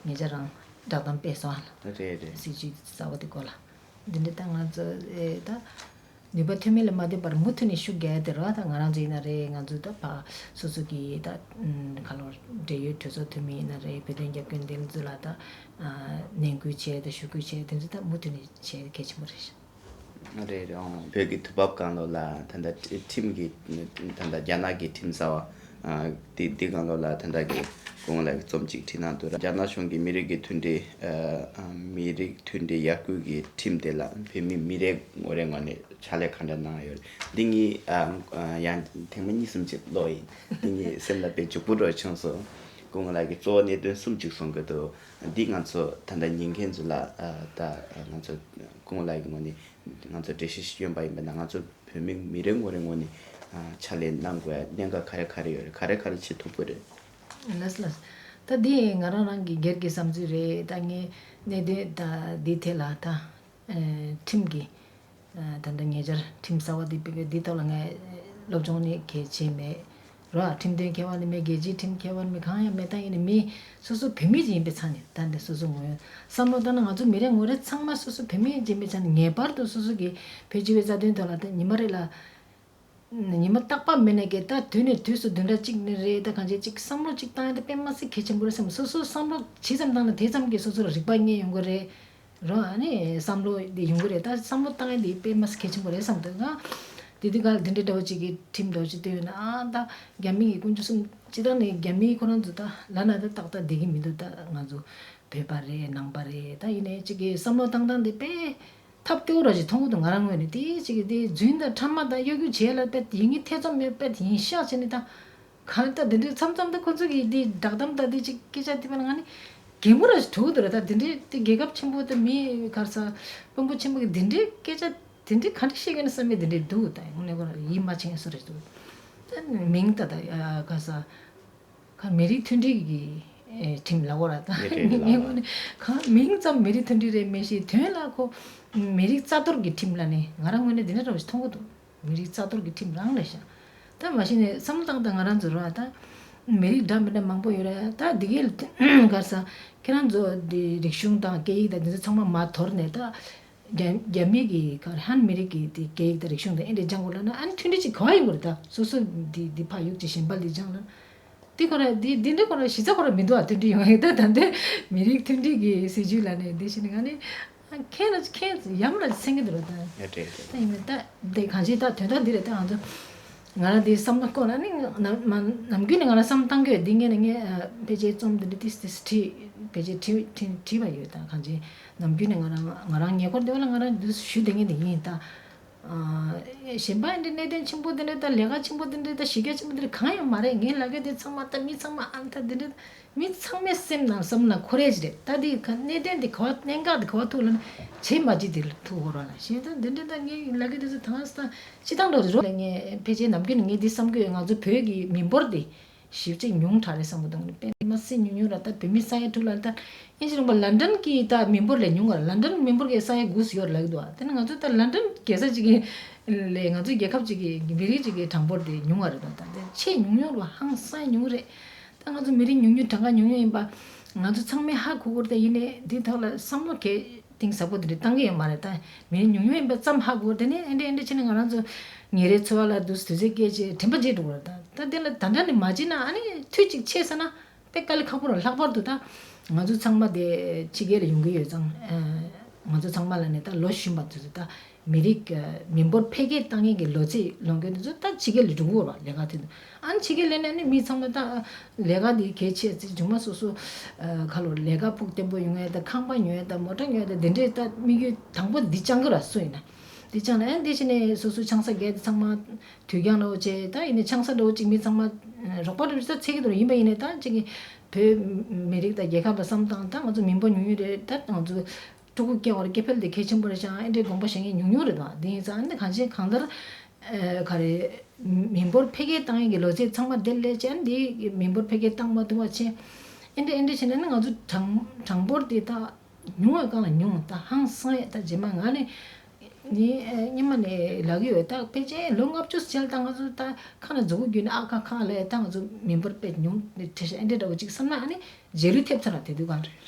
ཉེ་ཆར་རང་བསྒྲགས་གཏམ་སྤེལ་སོང་ཨ་ལ། རེད་རེད། སྲིད་བྱུས་གསར་པ་དེ་སྐོར་ལ། འདི་འདྲ་ད་ང་ཚོ་ཨེ་ད་ནུས་པ་ཐོན་མིན་ལ་མ་ལྟོས་པར་མུ་མཐུད་ནས་ཤུགས་རྒྱག་ཡ་དེ་རེད་བ། ད་ང་རང་ཚོ་ཡིན་ན་རེད། ང་ཚོ་ད་ཕ་སོ་སོ་གི་ད་ཁ་ལོ་འབྲེལ་ཡོད་གྲོས་ཚོགས་འཐུས་མི་ཡིན་ན་རེད། བོད་དོན་རྒྱབ་སྐྱོར་འདི་ཚོ་ལ་ད་ནན་སྐུལ་བྱས་ད་ཞུ་སྐུལ་བྱས་དེ་ཚོ་ད་མུ་མཐུད་ནས་བྱས་གལ་ཆེན་པོ་རེད། རེད་རེད། ཨང་། བོད་ཀྱི་དུས་བབ་སྒང་ལོགས་ལ་ད་ལྟ་ཁྲིམས་ཀྱི་ད་ལྟ་རྒྱ་ནག་གི་ཁྲིམས་གསར་བ་ཨ་དེ་དེ་སྒང་ལོགས་ལ་ད་ལྟ་གི་སྐུ་ངོ་ལགས་ཀྱིས་རྩོམ་གཅིག་བྲིས་གནང་འདུག་རྒྱ་ནག་གཞུང་གིས་མི་རིགས་ཀྱི་མཐུན་སྒྲིལ་ཨ་ཨ་མི་རིགས་མཐུན་སྒྲིལ་ཡར་སྐུལ་གྱི་ཁྲིམས་དེ་ལ་བོད་མི་མི་རེ་ངོ་རེ་ངོས་ནས་ཕྱག་ལས་ག་འདྲ་གནང་ཡོད་རེད། འདི་ངས་ཨ་ཨ་ཡང་ཐེངས་མ་གཉིས་གསུམ་ཅིག་ཀློག་ཡིན། འདི་ངའི་སེམས་ལ་དཔེ་འཇུག་པོ་འདྲ་བྱུང་སོང་། སྐུ་ངོ་ལགས་ཀྱིས་གཙོ་བོ་གནད་དོན་གསུམ་ཅིག་གསུང་གི་འདུག་འདི་ང་ཚོ་ད་ལྟ་ཉན་མཁན་ཚོ་ལ་ཨ་ད་ང་ཚོ་སྐུ་ངོ་ལགས་ཀྱི་ངོས་ནས་ང་ཚོ་འགྲེལ་བཤད་ཞིག་སྐྱོན་པ་ཡིན་པ་ན་ང་ཚོ་བོད་མི་མི་རེ་ངོ་རེ་ངོས་ནས་ཨ་ཕྱག་ལས་གནང་དགོས་ཡ་གནད་འགག་ག་རེ་ག་རེ་ཡོད་རེད། ག་རེ་ག་རེ་བྱེད་ཐུབ་ཀྱི་རེད། ལགས་ལགས། ད་འདི་ང་རང་རང་གི་སྒེར་གྱི་བསམ་ཚུལ་རེད། ད་ངས་གནད་དོན་ད་འདི་ཐད་ལ་ད་ཨ་ཁྲིམས་ཀྱི་ཨ་ད་ལྟ་ཉེ་ཆར་ཁྲིམས་གསར་པ་འདི་སྤེལ་གི་འདི་ཐོག་ལ་ངས་སློབ་སྦྱོང་ནི་གལ་ཆེ་མེད་རོ། ཁྲིམས་དོན་མཁས་པ་ནི་མེད། རྒྱལ་སྤྱིའི་ཁྲིམས་མཁས་པ་ནི་མེད། གང་ཡང་མེད། ད་ཡིན་ནི་མི་སོ་སོ་བོད་མི་ཅིག་ཡིན་པའི་ཆ་ནས་ད་འདི་སོ་སོ་ངོས་བསམ་བློ་བཏང་ན་ང་ཚོ་མི་རེ་ངོ་རེ་ཚང་མ་སོ་སོ་བོད་མི་ཅིག་ཡིན་པའི་ཆ་ནས་ངེས་པར་དུ་སོ་སོ་གི་བོད་སྤྱི་པའི་རྩ་དོན་ཐོག་ལ་ད་ཉི་མ་རེ་ལ་ཉི་མ་རྟག་པ་མེད་ནས་ཀྱི་ད་དུས་ནས་དུས་སུ་བདུན་ཕྲག་གཅིག་ནས་རེད། ད་གང་ཅི་གཅིག་བསམ་བློ་གཅིག་བཏང་ཡ་ད་དཔེ་མ་སྲིད་གལ་ཆེན་པོ་རེད་བསམ། སོ་སོ་བསམ་བློ་ཇི་ཙམ་བཏང་ན་དེ་ཙམ་གྱིས་སོ་སོ་ལ་རིག་པ་རྙེད་ཡོང་གི་རེད་རོ། ཨ་ནི་བསམ་བློ་འདི་ཡོང་གི་རེད། ད་བསམ་བློ་བཏང་ཡ་འདི་དཔེ་མ་སྲིད་གལ་ཆེན་པོ་རེད་བསམ་འདུག་ང་། དེ་དུས་ག་ལ་དེ་འདྲའི་འདྲ་བོ་གཅིག་གི་ཁྲིམས་འདྲ་བོ་གཅིག་བཏོན་ཡོད་ན་ཨ་ད་རྒྱ་མི་གི་དཀོན་མཆོག་གསུམ་སྤྱི་བཏང་ནས་རྒྱ་མི་ཁོ་རང་ཚོ་ད་ལབ་ན་ད་ཏག་ཏག་བསྡད་ཀྱི་མི་འདུག་ད་ང་ཚོ་བོད་པ་རེད། ནང་པ་རེད། ད་ཡིན་ནའི་གཅིག་གི་བསམ་བློ་བཏང་སྟངས་དེ་དཔེ་ཐབས་སྐྱོ་བོ་ར་ཞིག་མཐོང་གི་འདུག་ང་རང་ངོས་ནས་དེ་གཅིག་གི་དེ་རྫུན་དང་ཕྲ་མ་དང་གཡོ་སྒྱུ་བྱེད་ཡ་ལ་དཔེ་ཡིན་ངེས་ཐེ་ཚོམ་མེད། དཔེ་ཡིན་ཤག་བྱས་ནས་ད་གང་ལྟར་དེ་འདྲའི་མཚམས་མཚམས་དུ་ཁོ་ཚོ་གི་དེ་བསྒྲགས་གཏམ་དང་དེ་གཅིག་སྐད་ཆ་དེ་བ་ལ་ང་ནི་གད་མོ་ར་ཞིག་འགྲོ་གི་འདུག་ར། ད་དེ་འདྲའི་དེ་རྒྱལ་ཁབ་ཆེན་པོ་དང་མི་ག་རེ་ཟ་དཔོན་པོ་ཆེན་པོ་གི་དེ་འདྲའི་སྐད་ཆ་དེ་འདྲའི་ག་འདྲ་བཤད་ཀྱི་ན་བསམ་པའི་དེ་འདྲའི་འདུག་ད་དངོས་གནས་ཁོ་ར་ཡིད་མ་ཆེས་སུ་རེད་འདུག་ད་མིང་ད་ད་ག་རེ་ཟ། ག་མི་རིགས་མཐུན་སྒྲིལ་གྱི་ཨེ་ཁྲིམས་ལབ་དགོས་ར་ད། མི་རིགས་ངས་ལབ་དངོས་གནས་ག་མིང་ཙམ་མི་རིགས་མཐུན་སྒྲིལ་རེད་མི་ཤེས། དོན་ལ་ཁོ་མི་རིགས་རྩ་གཏོར་གྱི་ཁྲིམས་ལབ་ནས་ང་རང་ངོས་ནས་འདི་འདྲ་འདྲ་བོ་ཞིག་མཐོང་གི་འདུག་མི་རིགས་རྩ་གཏོར་གྱི་ཁྲིམས་རང་རེད་ཤག་ད་མ་གཞི་ནས་བསམ་བློ་བཏང་ད་ང་རང་ཚོ་ར་ད་མི་རིགས་འདྲ་མི་འདྲ་མང་པོ་ཡོད་ར། ད་འདི་གའི་ག་རེ་ཟ་ཁྱེད་རང་ཚོ་འདི་རིག་གཞུང་དང་སྐད་ཡིག་དང་འདི་ཚོ་ཚང་མ་མར་དོར་ནས་ད། རྒྱ་རྒྱ་མི་གི་ག་རེ་ཧན་མི་རིགས་ཀྱི་དེ་སྐད་ཡིག་དང་རིག་གཞུང་དང་ཨེ་འདྲ་སྦྱང་དགོས་ལབ་ན་ཨ་ནི་མཐུན་སྒྲིལ་ཅིག་ག་བ་ཡོང་གི་རེད། ད་སོ་སོ་འདི་འདི་ཕ་ཡུག་ཅིག་གཞན་པ་འདི་སྦྱང་ལབ་ན་དེ་ཁོ་ར་འདི་འདི་འདྲ་ཁོ་ར་གཞི་རྩ་ཁོ་ར་མི་འདུག་ཨ། མཐུན་སྒྲིལ་ཡོང་ཡ་ད་ད་འདི་མི་རིགས་མཐུན་སྒྲིལ་གྱི་སྲིད་ཇུས་ལབ་ནས་འདི་བྱས་ནས་ང་ནི་ཁྱེད་ལ་ཁྱེད་ཡམ་ལ་སེང་གི་འདུག་ར་ད། ཡ་རེད་རེད། ད་ཡིན་ན་ད་འདི་གང་ཅི་ད་དོན་དག་འདི་རེད། ད་ང་ཚོ་ང་རང་འདི་བསམ་བློ་བསྐོར་ན་ནི་ནམ་མ་ནམ་རྒྱུན་ནས་ང་རང་བསམ་བཏང་གི་ཡོད། འདི་ངས་ནི་ངས་ཕལ་ཆེར་རྩོམ་འདི་འདྲ་ཏིས་ཏིས་བྲིས་ཕལ་ཆེར་བྲིས་བྲིས་བྲིས་པ་ཡོད། ད་གང་ཅི་ནམ་རྒྱུན་ནས་ང་རང་ང་རང་ཉེ་འཁོར་འདི་བ་ལ་ང་རང་འདི་ཞུ་བསྡད་མཁན་དེ་ཡིན་ད། གཞན་པ་འདི་གནད་དོན་ཆེན་པོ་འདི་འདྲ་ད་ལས་ཀ་ཆེན་པོ་འདི་འདྲ་ད་གཞི་རྒྱ་ཆེན་པོ་འདི་འདྲ་གང་ཡང་མ་རེད། ངའི་ལབ་ཡ་དེ་ཚང་མ་ད་མི་ཚང་མ་ཨ་ད་འདི་འདྲ་མི་ཚང་མའི་སེམས་ནང་བསམ་ན་ཁོ་རེ་ཅི་རེད། ད་འདི་ག་གནད་དོན་འདི་ག་བ་གནད་འགག་འདི་ག་བ་ཐུག་ལབ་ན་བྱེད་མ་བྱེད་འདི་ལ་ཐུག་ཧོ་ར་ན་ཞེས་ད་འདི་འདྲ་ད་ངའི་ལབ་ཡ་དེ་ཚོ་ད་ད་སྤྱི་བཏང་འགྲོ་རོ་ལ་ངས་ཕལ་ཆེར་ནམ་རྒྱུན་ནས་ངས་འདི་བསམ་གི་ཡོད། ང་ཚོ་བོད་ཀྱི་མི་འབོར་འདི་ཞེ་པོ་ཅིག་ཉུང་དྲགས་རེད་བསམ་གི་འདུག་དཔེ་མ་སྲིད་ཉུང་ཉུང་ར། ད་བོད་མི་ས་ཡ་དྲུག་ལ་ད་དབྱིན་ཇི་རིན་པོ་ལན་ཌན་གྱི་ད་མི་འབོར་ལས་ཉུང་བ་ར། ལན་ཌན་མི་འབོར་གྱི་ས་ཡ་དགུ་ཙམ་ཡོད་རེད་ལབ་ཀྱི་འདུག་ཨ། དེ་ནི་ང་ཚོ་ད་ལན་ཌན་རྒྱལ་ས་ཅིག་གི་ལས་ང་ཚོ་རྒྱལ་ཁབ་ཅིག་གི་མི་རིགས་ཅིག་གི་གྲངས་འབོར་དེ་ཉུང་བ་རེད་ད། ད་དེ་ཆེས་ཉུང་ཉུང་ར་ཧང་སང་ཉུང་རེད། ད་ང་ཚོ་མི་རིགས་ཉུང་ཉུང་གྲངས་ཀ་ཉུང་ཉུང་ཡིན་པ་ང་ཚོ་ཚང་མས་ཧ་གོ་དགོས་རེད། ད་ཡིན་ནའི་འདི་ཐོག་ལ་བསམ་བློ་གས་གཏིང་ཟབ་པོ་དེ་འདྲ་བཏང་གི་ཡོད་མ་རེད། ད་མི་ཉུང་ཉུང་ཡིན་པ་ཙམ་ཧ་གོ་དེ་ནས་ཨེ་འདྲ་ཨེ་འདྲ་བྱས་ནས་ང་རང་ཚོ་ཉིན་རེའི་འཚོ་བ་ལ་འདུག་དུས་ཚོད་སྐྱེལ་བྱས་དྲན་པ་བརྗེད་འགྲོ་གི་རེད། ད་ད་དེ་ལ་ད་ལྟ་ནས་མ་བྱས་ན་ཨ་ནི་དུས་གཅིག་ཆད་ས་ན་དཔེ་དཀའ་ལས་ཁག་པོ་རེད། ལྷག་པར་དུ་ད་ང་ཚོ་ཚང་མ་དེ་ཕྱི་རྒྱལ་ལ་ཡོང་གི་ཡོད་ཙང་ཨ་ ང་ཚོ་ཚང་མ་ལ་ནི་ད་ལོ་གཞོན་པ་ཚོ་ད་མི་རིགས་མི་འབོར་འཕེལ་རྒྱས་བཏང་མཁན་གྱི་ལོ་ཚད་ལོངས་སྐྱོན་དེ་ཚོ་ད་ཕྱི་རྒྱལ་ལ་འགྲོ་གི་ཡོད་རེད་བ། ལས་ཀ་དེ་ཚོ་ཨ་ནི་ཕྱི་རྒྱལ་ལ་ནི་མི་ཚང་མ་ད་ལས་ཀ་དེ་གལ་ཆེ་ཚེ་ཇུང་མ་སོ་སོ་ཁ་ལོ་ལས་ཀ་ཕུགས་བརྟན་པོ་ཡོང་ཡ་ད་ཁང་པ་ཉོ་ཡ་ད་མོ་ཊ་ཉོ་ཡ་ད་དེ་འདྲས་ད་དམིགས་ཡུལ་དང་པོ་འདི་བཅང་གི་ར་སུ་ཡིན་ན། འདི་བཅང་ལ་ཨ་ནི་དེ་བྱས་ནས་སོ་སོ་ཆང་ས་རྒྱག་དེ་ཚང་མ་དུས་འགྱངས་འདྲ་བོ་བྱས་ད་ཡིན་ནས་ཆང་ས་འདྲ་བོ་གཅིག་མི་ཚང་མ་རོགས་པ་འདྲ་བོ་ཞིག་ད་འཚོལ་གི་འདུག་ཡིན་པ་ཡིན་ནས་ད་གཅིག་གི་བོད་མི་རིགས་དང་རྒྱལ་ཁབ་ལ་བསམ་སྟངས་ད་ང་ཚོ་མི་འབོར་ཉུང་ཉུང་རེད། ད་ང་ཚོ་ཕྲུ་གུ་སྐྱེ་བར་སྐྱེ་འཕེལ་དེ་གལ་ཆེན་པོ་རེད་ཤག་ཨེ་འདྲའི་དགོངས་པ་བཞེས་མཁན་ཉུང་ཉུང་རེད་དོ། དེ་ཡིན་ཙང་ཨ་ནི་གང་ཅི་གང་ལྟར་ཨེ་ག་རེ་མི་འབོར་འཕེལ་རྒྱས་བཏང་ཡས་ཀྱི་ལོ་ཚད་ཚང་མ་དེ་སླེབས་བྱས་ཨ་ནི་དེ་མི་འབོར་འཕེལ་རྒྱས་བཏང་མ་ཐུབ་པ་བྱས་ཨེ་འདྲ་ཨེ་འདྲ་བྱས་ནས་ཨ་ནི་ང་ཚོ་གྲངས་གྲངས་འབོར་དེ་ད་ཉུང་བའི་སྒང་ལ་ཉུང་ད་ཧང་སང་ཡས། ད་རྗེས་མ་ང་ནི་ནི་ཨེ་སྔོན་མ་ནས་ལབ་ཀྱི་ཡོད། ད་ཕལ་ཆེར་ལོ་ལྔ་བཅུ་ཞིག་ལ་ད་ང་ཚོ་ད་ཁ་ན་མཛུ་གུ་བརྒྱུད་ནས་ཨ་ཁ་ཁ་ལ་ད་ང་ཚོ་མི་འབོར་དཔེ་ཉུང་ནས་ཁྲིད་ཤག་ཨེ་འདྲ་འདྲ་བོ་ཅིག་བསམ་ན་ཨ་ནི་རྗེས་ལུས་ཐེབས་ཚར་ར། དེ་དུས་གང་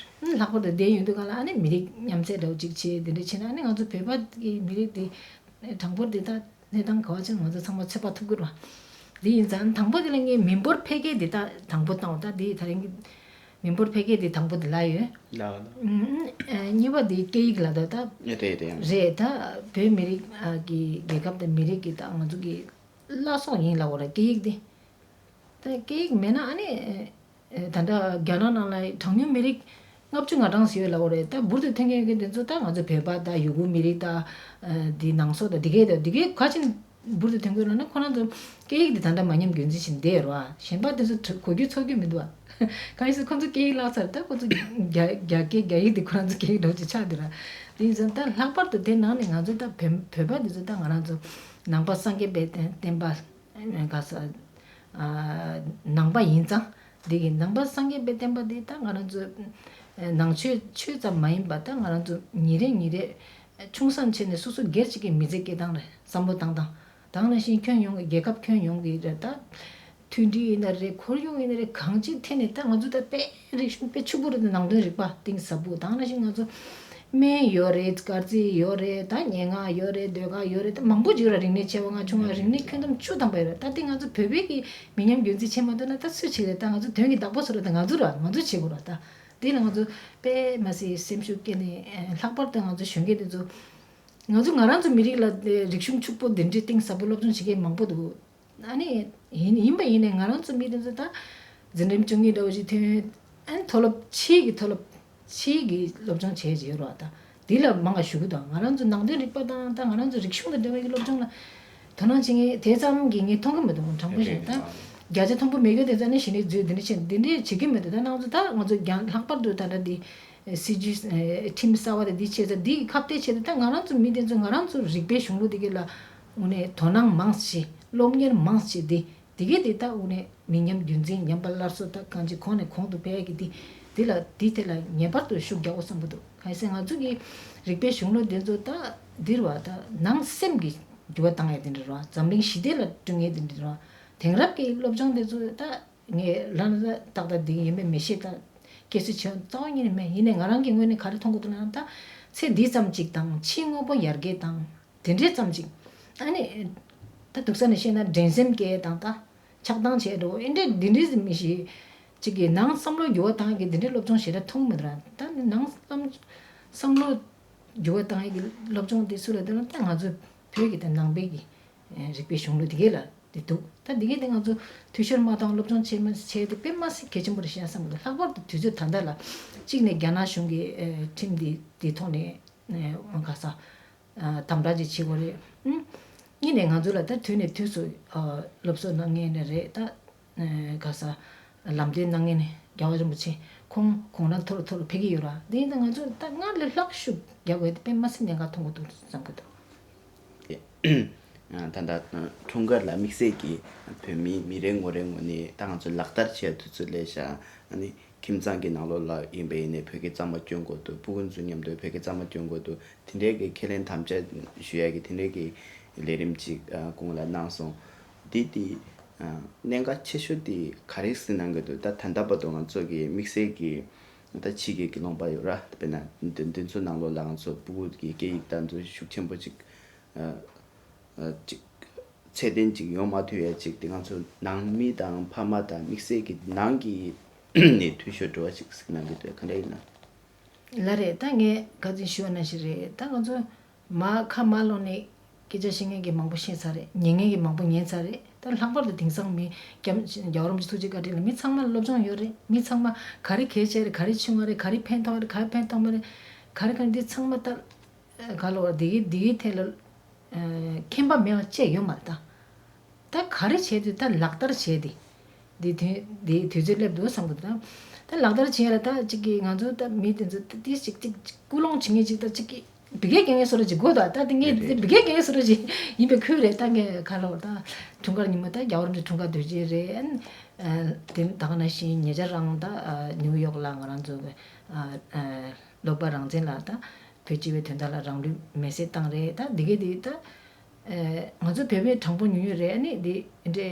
རེད། ལྷག་པར་དུ་བསྡད་ཡོང་དུས་གང་ལ་ཨ་ནི་མི་རིགས་མཉམ་བསྲེས་འདྲ་བོ་ཅིག་བྱས་དེ་འདྲ་བྱས་ན་ཨ་ནི་ང་ཚོ་བོད་པ་གི་མི་རིགས་དེ་གྲངས་འབོར་དེ་ད་གནས་སྟངས་ག་བ་ཅིག་ང་ཚོ་ཚང་མ་ཚོད་དཔག་ཐུབ་ཀྱི་རེད་བ། དེ་ཡིན་ཙང་དང་པོ་དེ་ལ་ངས་མི་འབོར་འཕེལ་རྒྱས་དེ་ད་དང་པོ་བཏང་བ་ད་དེ་ད་རིང་གི་མི་འབོར་འཕེལ་རྒྱས་དེ་དང་པོ་དེ་ལ་ཡོད། ལགས་ལགས། ཨུམ། ཨ་གཉིས་པ་དེ་སྐད་ཡིག་ལ་ད་ད་རེད་དེ་ཡང་རེད། ད་བོད་མི་རིགས་ཨ་གི་རྒྱལ་ཁབ་དང་མི་རིགས་ཀྱི་ད་ང་ཚོ་གི་བླ་སྲོག་ཡིན་ལབ་དགོས་རེད་སྐད་ཡིག་དེ། ད་སྐད་ཡིག་མེད་ན་ཨ་ནི་ཨེ་ད་ལྟ་རྒྱ་ནག་ནང་ལ་གྲངས་ཉུང་མི་རིགས་ལྔ་བཅུ་ང་གྲངས་ཡོད་ལབ་དགོས་རེད། ད་འབུར་དུ་ཐོན་མཁན་གྱི་དེ་ཚོ་ད་ང་ཚོ་བོད་པ་ད་ཡུ་གུར་མི་རིགས་ད་ཨ་འདི་ནང་སོག་ད་འདི་གས་ད་འདི་གས་ག་ཅིག་འབུར་དུ་ཐོན་དགོས་ལབ་ན་ཁོ་རང་ཚོ་སྐད་ཡིག་དེ་ད་ལྟ་མ་ཉམས་རྒྱུན་འཛིན་བྱས་བསྡད་ཡོད་རེད་བ། གཞན་པ་དེ་ཚོ་གོ་རྒྱུ་ཚོར་རྒྱུ་མི་འདུག་བ། གང་ཡིན་ཟེར་ཁོ་ཚོ་སྐད་ཡིག་བརླག་ཚར། ད་ཁོ་ཚོ་རྒྱ་རྒྱ་སྐད་རྒྱ་ཡིག་དེ་ཁོ་རང་ཚོ་སྐད་ཡིག་འདྲ་བོ་ཅིག་ཆགས་བསྡད་ར། དེ་ཡིན་ཙང་ད་ལྷག་པར་དུ་དེ་ནང་ནས་ང་ཚོ་ད་བོད་བོད་པ་དེ་ཚོ་ད་ང་རང་ཚོ་ནང་པ་སངས་རྒྱས་པའི་བསྟན་བསྟན་པ་ག་ས་ཨ་ནང་པ་ཡིན་ཙང་། འདི་གི་ནང་པ་སངས་རྒྱས་པའི་བསྟན་པ་འདི་ད་ང་རང་ཚོ་ནང་ཆོས་ཆོས་ཙམ་མ་ཡིན་པ་ད་ང་རང་ཚོ་ཉིན་རེ་ཉིན་རེ་ཆུང་སེམས་བྱས་ནས་སོ་སོ་སྒེར་གཅིག་གི་མི་ཚེ་སྐྱེལ་སྟངས་རེད། བསམ་བློ་བཏང་སྟངས་དེ་ནང་བཞིན་ཁྱོན་ཡོངས་ཀྱི་རྒྱལ་ཁབ་ཁྱོན་ཡོངས་ཀྱི་རེད་ད། མཐུན་སྒྲིལ་ཡིན་ན་རེད། ཁོར་ཡུག་ཡིན་ན་རེད། གང་ཅིའི་ཐད་ནས་ད་ང་ཚོ་ད་དཔེ་རིག་གཞུང་དཔེ་ཕྱུག་པོ་རེད། ད་ནང་དོན་རིག་པ་གཏིང་ཟབ་པོ་དེ་ནང་བཞིན་ང་ཚོ་སྨན་ཡོད་རེད། དཀར་རྩི་ཡོད་རེད། ད་སྙན་ངག་ཡོད་རེད། ཟློས་གར་ཡོད་རེད། ད་མང་པོ་ཅིག་ཡོད་ར། རིག་གནས་ཆེ་བ་ལྔ་ཆུང་བ་རིག་གནས་ཁྱོན་བསྡོམས་བཅུ་ཐམ་པ་ཡོད་རེད། ད་དེ་ང་ཚོ་བོད་པའི་གི་མི་ཉམས་རྒྱུན་འཛིན་བྱེད་མ་ཐུབ་ན་ད་སུས་བྱེད་རེད། ད་ང་ཚོ་དོན་གྱི་བདག་པོ་སུ་རེད། ད་ང་ཚོ་ར་ང་ཚོས་བྱེད་དགོས་ར། ད་དེ་ལ་ང་ཚོ་དཔེ་མ་སྲིད་སེམས་ཤུགས་བསྐྱེད་ནས་ལྷག་པར་དུ་ང་ཚོ་གཞོན་སྐྱེས་དེ་ཚོ་ང་ཚོ་ང་རང་ཚོ་མི་རིགས་ལ་རིག་གཞུང་ཕྱུག་པོ་འདི་འདྲའི་གཏིང་ཟབ་པོ་སློབ་སྦྱོང་བྱེད་མཁན་མང་པོ་འདུག་ཨ་ནི་ཡིན་ཡིན་པ་ཡིན་ནའི་ང་རང་ཚོ་མི་དེ་ཚོ་ད་འཛིན་རིམ་བཅུ་གཉིས་འདྲ་བོ་ཞིག་ཐོན། ཨ་ནི་མཐོ་སློབ་ཕྱིའི་གི་མཐོ་སློབ་ཕྱིའི་གི་སློབ་སྦྱོང་བྱས་བྱས་ཡོད་རེད་བ། ད་འདི་ལ་མང་བ་ཞུ་གི་འདུག་ང་རང་ཚོ་ནང་དོན་རིག་པ་དང་ད་ང་རང་ཚོ་རིག་གཞུང་དང་འབྲེལ་བའི་གི་སློབ་སྦྱོང་ལ་དོ་སྣང་བྱེད་མཁན་དེ་ཙམ་གྱི་ངས་མཐོང་གི་མི་འདུག་དྲང་པོ་བཤད་ན་ད་བརྒྱ་ཆ་མཐོན་པོ་མེད་གི་དེ་ཙམ་ནས་གཞི་ནས་འཛུལ་འདི་འདྲ་བྱས་འདི་འདྲ་བྱེད་ཀྱི་མི་འདུག་ད་ང་ཚོ་ད་ང་ཚོ་རྒྱ་ལྷག་པར་དུ་ད་ལྟ་འདི་སྲིད་ཇུས་ཨེ་ཁྲིམས་གསར་བ་དེ་འདི་བྱས་ཙང་འདི་གི་ཁ་གཏད་བྱས་ཏེ་ད་ང་རང་ཚོ་མི་དེ་ཚོ་ང་རང་ཚོ་རིག་པའི་གཞུང་ལུགས་དེ་གི་ལ་དངོས་གནས་དོ་སྣང་མང་ཙམ་བྱེད། སློབ་གཉེར་མང་ཙམ་བྱེད། དེ་དེ་གི་དེ་ད་དངོས་གནས་མི་ཉམས་རྒྱུན་འཛིན་ཉམས་པ་སླར་གསོ་ད་གང་ཅི་གོང་ནས་གོང་དུ་འཕེལ་ཡ་གི་དེ་དེ་ལ་དེ་དེ་ལ་ངེས་པར་དུ་ཤུགས་རྒྱག་དགོས་བསམ་གི་འདུག་གལ་སྲིད་ང་ཚོ་གི་རིག་པའི་གཞུང་ལུགས་དེ་ཚོ་ད་འདིར་བ་ད་ནང་སེམས་ཀྱི་འགྱུར་བ་བཏང་ཡ་དེ་འདྲ་རེད་བ། འཛམ་གླིང་ཞི་བདེ་ལ་བསྐྲུན་ཡ་དེ་འདྲ་རེད་བ། དེང་རབས་ཀྱི་སློབ་སྦྱོང་དེ་ཚོ་ད། ངས་ལན་ལ་ཏག་ཏག་འདི་ཡིན་པས་མི་ཤེས། ད་སྐྱེ་སྲིད་ཆེ་རྩ་བ་ཉིད་ནས་མེད། ཡིན་ནའི་ང་རང་གི་ངོས་ནས་ག་རེ་མཐོང་གི་འདུག་ན་ད་ཚེ་འདི་ཙམ་ཅིག་དང་ཕྱིའི་དངོས་པོ་ཡར་རྒྱས་དང་དེ་འདྲས་ཙམ་ཅིག་ཨ་ནི་ད་འདུག་ས་ནས་བཤད་ན་འགྲན་སེམས་སྐྱེ་དང་ད་ཆགས་སྡང་བྱས་འགྲོ་ཨེ་འདྲས་འདི་འདྲས་མི་ཤེས། ཅིག་གི་ནང་བསམ་བློ་འགྱུར་བ་བཏང་གི་འདི་འདྲས་སློབ་སྦྱོང་ཞེ་དྲག་མཐོང་མི་འདུག་ར། ད་ནང་བསམ་བསམ་བློ་འགྱུར་བ་བཏང་གི་སློབ་སྦྱོང་དེ་སུ་ལ་འདུག་ན་ད་ང་ཚོ་བོད་ཀྱི་ད་ནང་པའི་གི་རིག་པའི་གཞུང་ལུགས་དེ་གས་ལ། དེ་འདུག་ད་དེ་གས་དེ་ང་ཚོ་འཐུས་ཤོར་མ་བཏང་སློབ་སྦྱོང་བྱེད་མ་བྱས་ཏེ་དཔེ་མ་སྲིད་གལ་ཆེན་པོ་རེད་ཤག་བསམ་གི་འདུག་ལྷག་པར་དུ་དུས་ཚོད་ད་ལྟ་ལ་གཅིག་ནས་རྒྱ་ནག་གཞུང་གི་ཨེ་ཁྲིམས་འདི་དེ་ཐོག་ནས་ཨེ་ག་ས་ཨ་དམ་དྲག་ཅིག་བྱེད་དགོས་རེད། ཨུམ། གཉིས་ནས་ང་ཚོ་ལ་ད་དུས་ནས་དུས་སུ་ཨ་སློབ་གསོ་གནང་མཁན་ནས་རེད་ད། ཨེ་ག་ས་ལམ་སྟོན་གནང་མཁན་ནས་རྒྱལ་བ་རིན་པོ་ཆེ་ཁོང་གོང་ལ་མཐོ་རུ་མཐོ་རུ་ཕེབས་ཀྱི་ཡོད་ར། དེ་ཡིན་ད་ང་ཚོ་ད་སྔར་ལས་ལྷག་ཤུགས་རྒྱག་དགོས་དེ་དཔེ་མ་སྲིད་གནད་འགག་མཐོང་གི་འདུག་བསམ་གི་འདུག་ད་ལྟ་འཁྲུངས་སྐར་ལ་དམིགས་བསལ་གྱིས་བོད་མི་མི་རེ་ངོ་རེ་ངོས་ནས་ད་ང་ཚོ་ལག་བསྟར་བྱེད་དུས་ཚོད་ལས་བཞག་ཨ་ནི་ཁྱིམ་ཚང་གི་ནང་ལོགས་ལ་ཡིན་པ་ཡིན་ནའི་བོད་སྐད་གཙང་མ་སྐྱོན་དགོས་འདུག་ཕྲུ་གུ་ཚོ་མཉམ་དུ་བོད་སྐད་གཙང་མ་སྐྱོན་དགོས་འདུག་དེ་འདྲའི་གི་ཁས་ལེན་དམ་བཅའ་ཞུ་ཡ་གི་དེ་འདྲའི་གི་ལས་རིམ་ཅིག་ཨ་གོང་ལ་གནང་སོང་། འདི་དེ་ཨ་གནད་འགག་ཆེ་ཤོས་དེ་ག་རེ་ཟེར་གནང་གི་འདུག་ད་ད་ལྟ་བར་དུ་ང་ཚོ་གི་དམིགས་བསལ་གྱི་ད་ཕྱི་རྒྱལ་གྱི་ལུང་པ་ཡོད་ར། དཔེར་ན་འདི་འདི་ཚོ་ནང་ལོགས་ལ་ང་ཚོ་ཕྲུ་གུ་གི་སྐད་ཡིག་ད་ཚོ་ཤུགས་ཆེན་པོ་ཅིག་ཨ་ཨ་ཅིག་ཚད་ལྡན་ཅིག་ཡོང་མ་ཐུབ་ཡ་ཅིག་དེ་ང་ཚོ་ནང་མི་དང་ཕ་མ་དང་དམིགས་བསལ་གྱི་ནང་གི་ནས་འཐུས་ཤོར་འགྲོ་བ་ཅིག་ཟེར་གནང་གི་འདུག་ག་འདྲ་ཡིན་ན། ལ་རེད། ད་ངས་ག་ཚོད་ཞུ་བ་ནང་བཞིན་རེད། ད་ང་ཚོ་མ་ཁ་མ་ལོག་ནས་སྐད་ཆ་བཤད་མཁན་གྱི་མང་པོ་བཤད་ཚར་རེད། ཉན་མཁན་གྱི་མང་པོ་ཉན་ཚར་རེད། ད་ལྷག་པར་དུ་དེང་སང་མི་རྒྱ་རྒྱལ་བ་རིན་པོ་ཆེ་ཐུགས་རྗེ་བཀའ་དྲིན་ལ་མི་ཚང་མ་ལ་སློབ་སྦྱོང་ཡོད་རེད། མི་ཚང་མ་ག་རེ་གལ་ཆེ་རེད། ག་རེ་ཆུང་བ་རེད། ག་རེ་ཕན་ཐོགས་རེད། ག་རེ་ཕན་ཐོགས་མ་རེད། ག་རེ་ག་རེ་འདི་ཚང་མ་ད་ག་ལོ་བ་འདི་གི་འདི་གི་ཐད་ལ་མཁྱེན་པ་མེད་པ་བཅས་ཡོད་མ་རེད་ད། ད་ག་རེ་བྱས་དུས་ད་ལག་བསྟར་བྱས་ཏེ། འདི་དུས་འདི་དུས་ཚོད་སླེབས་འདུག་བསམ་གི་འདུག་ད་ལག་བསྟར་བྱས་ལ་ད་ཅིག་གི་ང་ཚོ་ད་མི་དེ་ཚོ་ད་ཏིས་ཅིག་ཅིག་ཅིག་ཀུན་སློང་བྱེད་མཁན་ཅིག་ད་ཅིག་གི་བི་གའི་རྒྱ་ངན་བཟོ་འདྲ་ཅིག་དགོས་ད། ད་དེ་ངས་རེད། བི་གའི་རྒྱ་ངན་བཟོ་འདྲ་ཅིག་ཡིན་པའི་ཁུལ་རེད། ད་ངས་ག་ལ་བར་ད་འཁྲུངས་སྐར་ཉིན་མོ་ད་རྒྱལ་བ་རིན་པོ་ཆེ་འཁྲུངས་སྐར་དུས་ཆེན་རེད། ཨན་དེ་ད་ག་ནང་བཞིན་ཉེ་ཆར་རང་ད་ནིའུ་ཡོག་ལ་ང་རང་ཚོ་གི་སློབ་པ་རང་བཙན་ལ་ད་བོད་སྤྱི་པའི་དོན་དག་ལ་རང་ལུས་མེར་སྲེག་བཏང་རེད། ད་འདི་གའི་འདི་ད། ཨེ། ང་ཚོ་བོད་པའི་གྲངས་འབོར་ཉུང་ཉུང་རེད། ཨ་ནི་འདི་འདྲའི་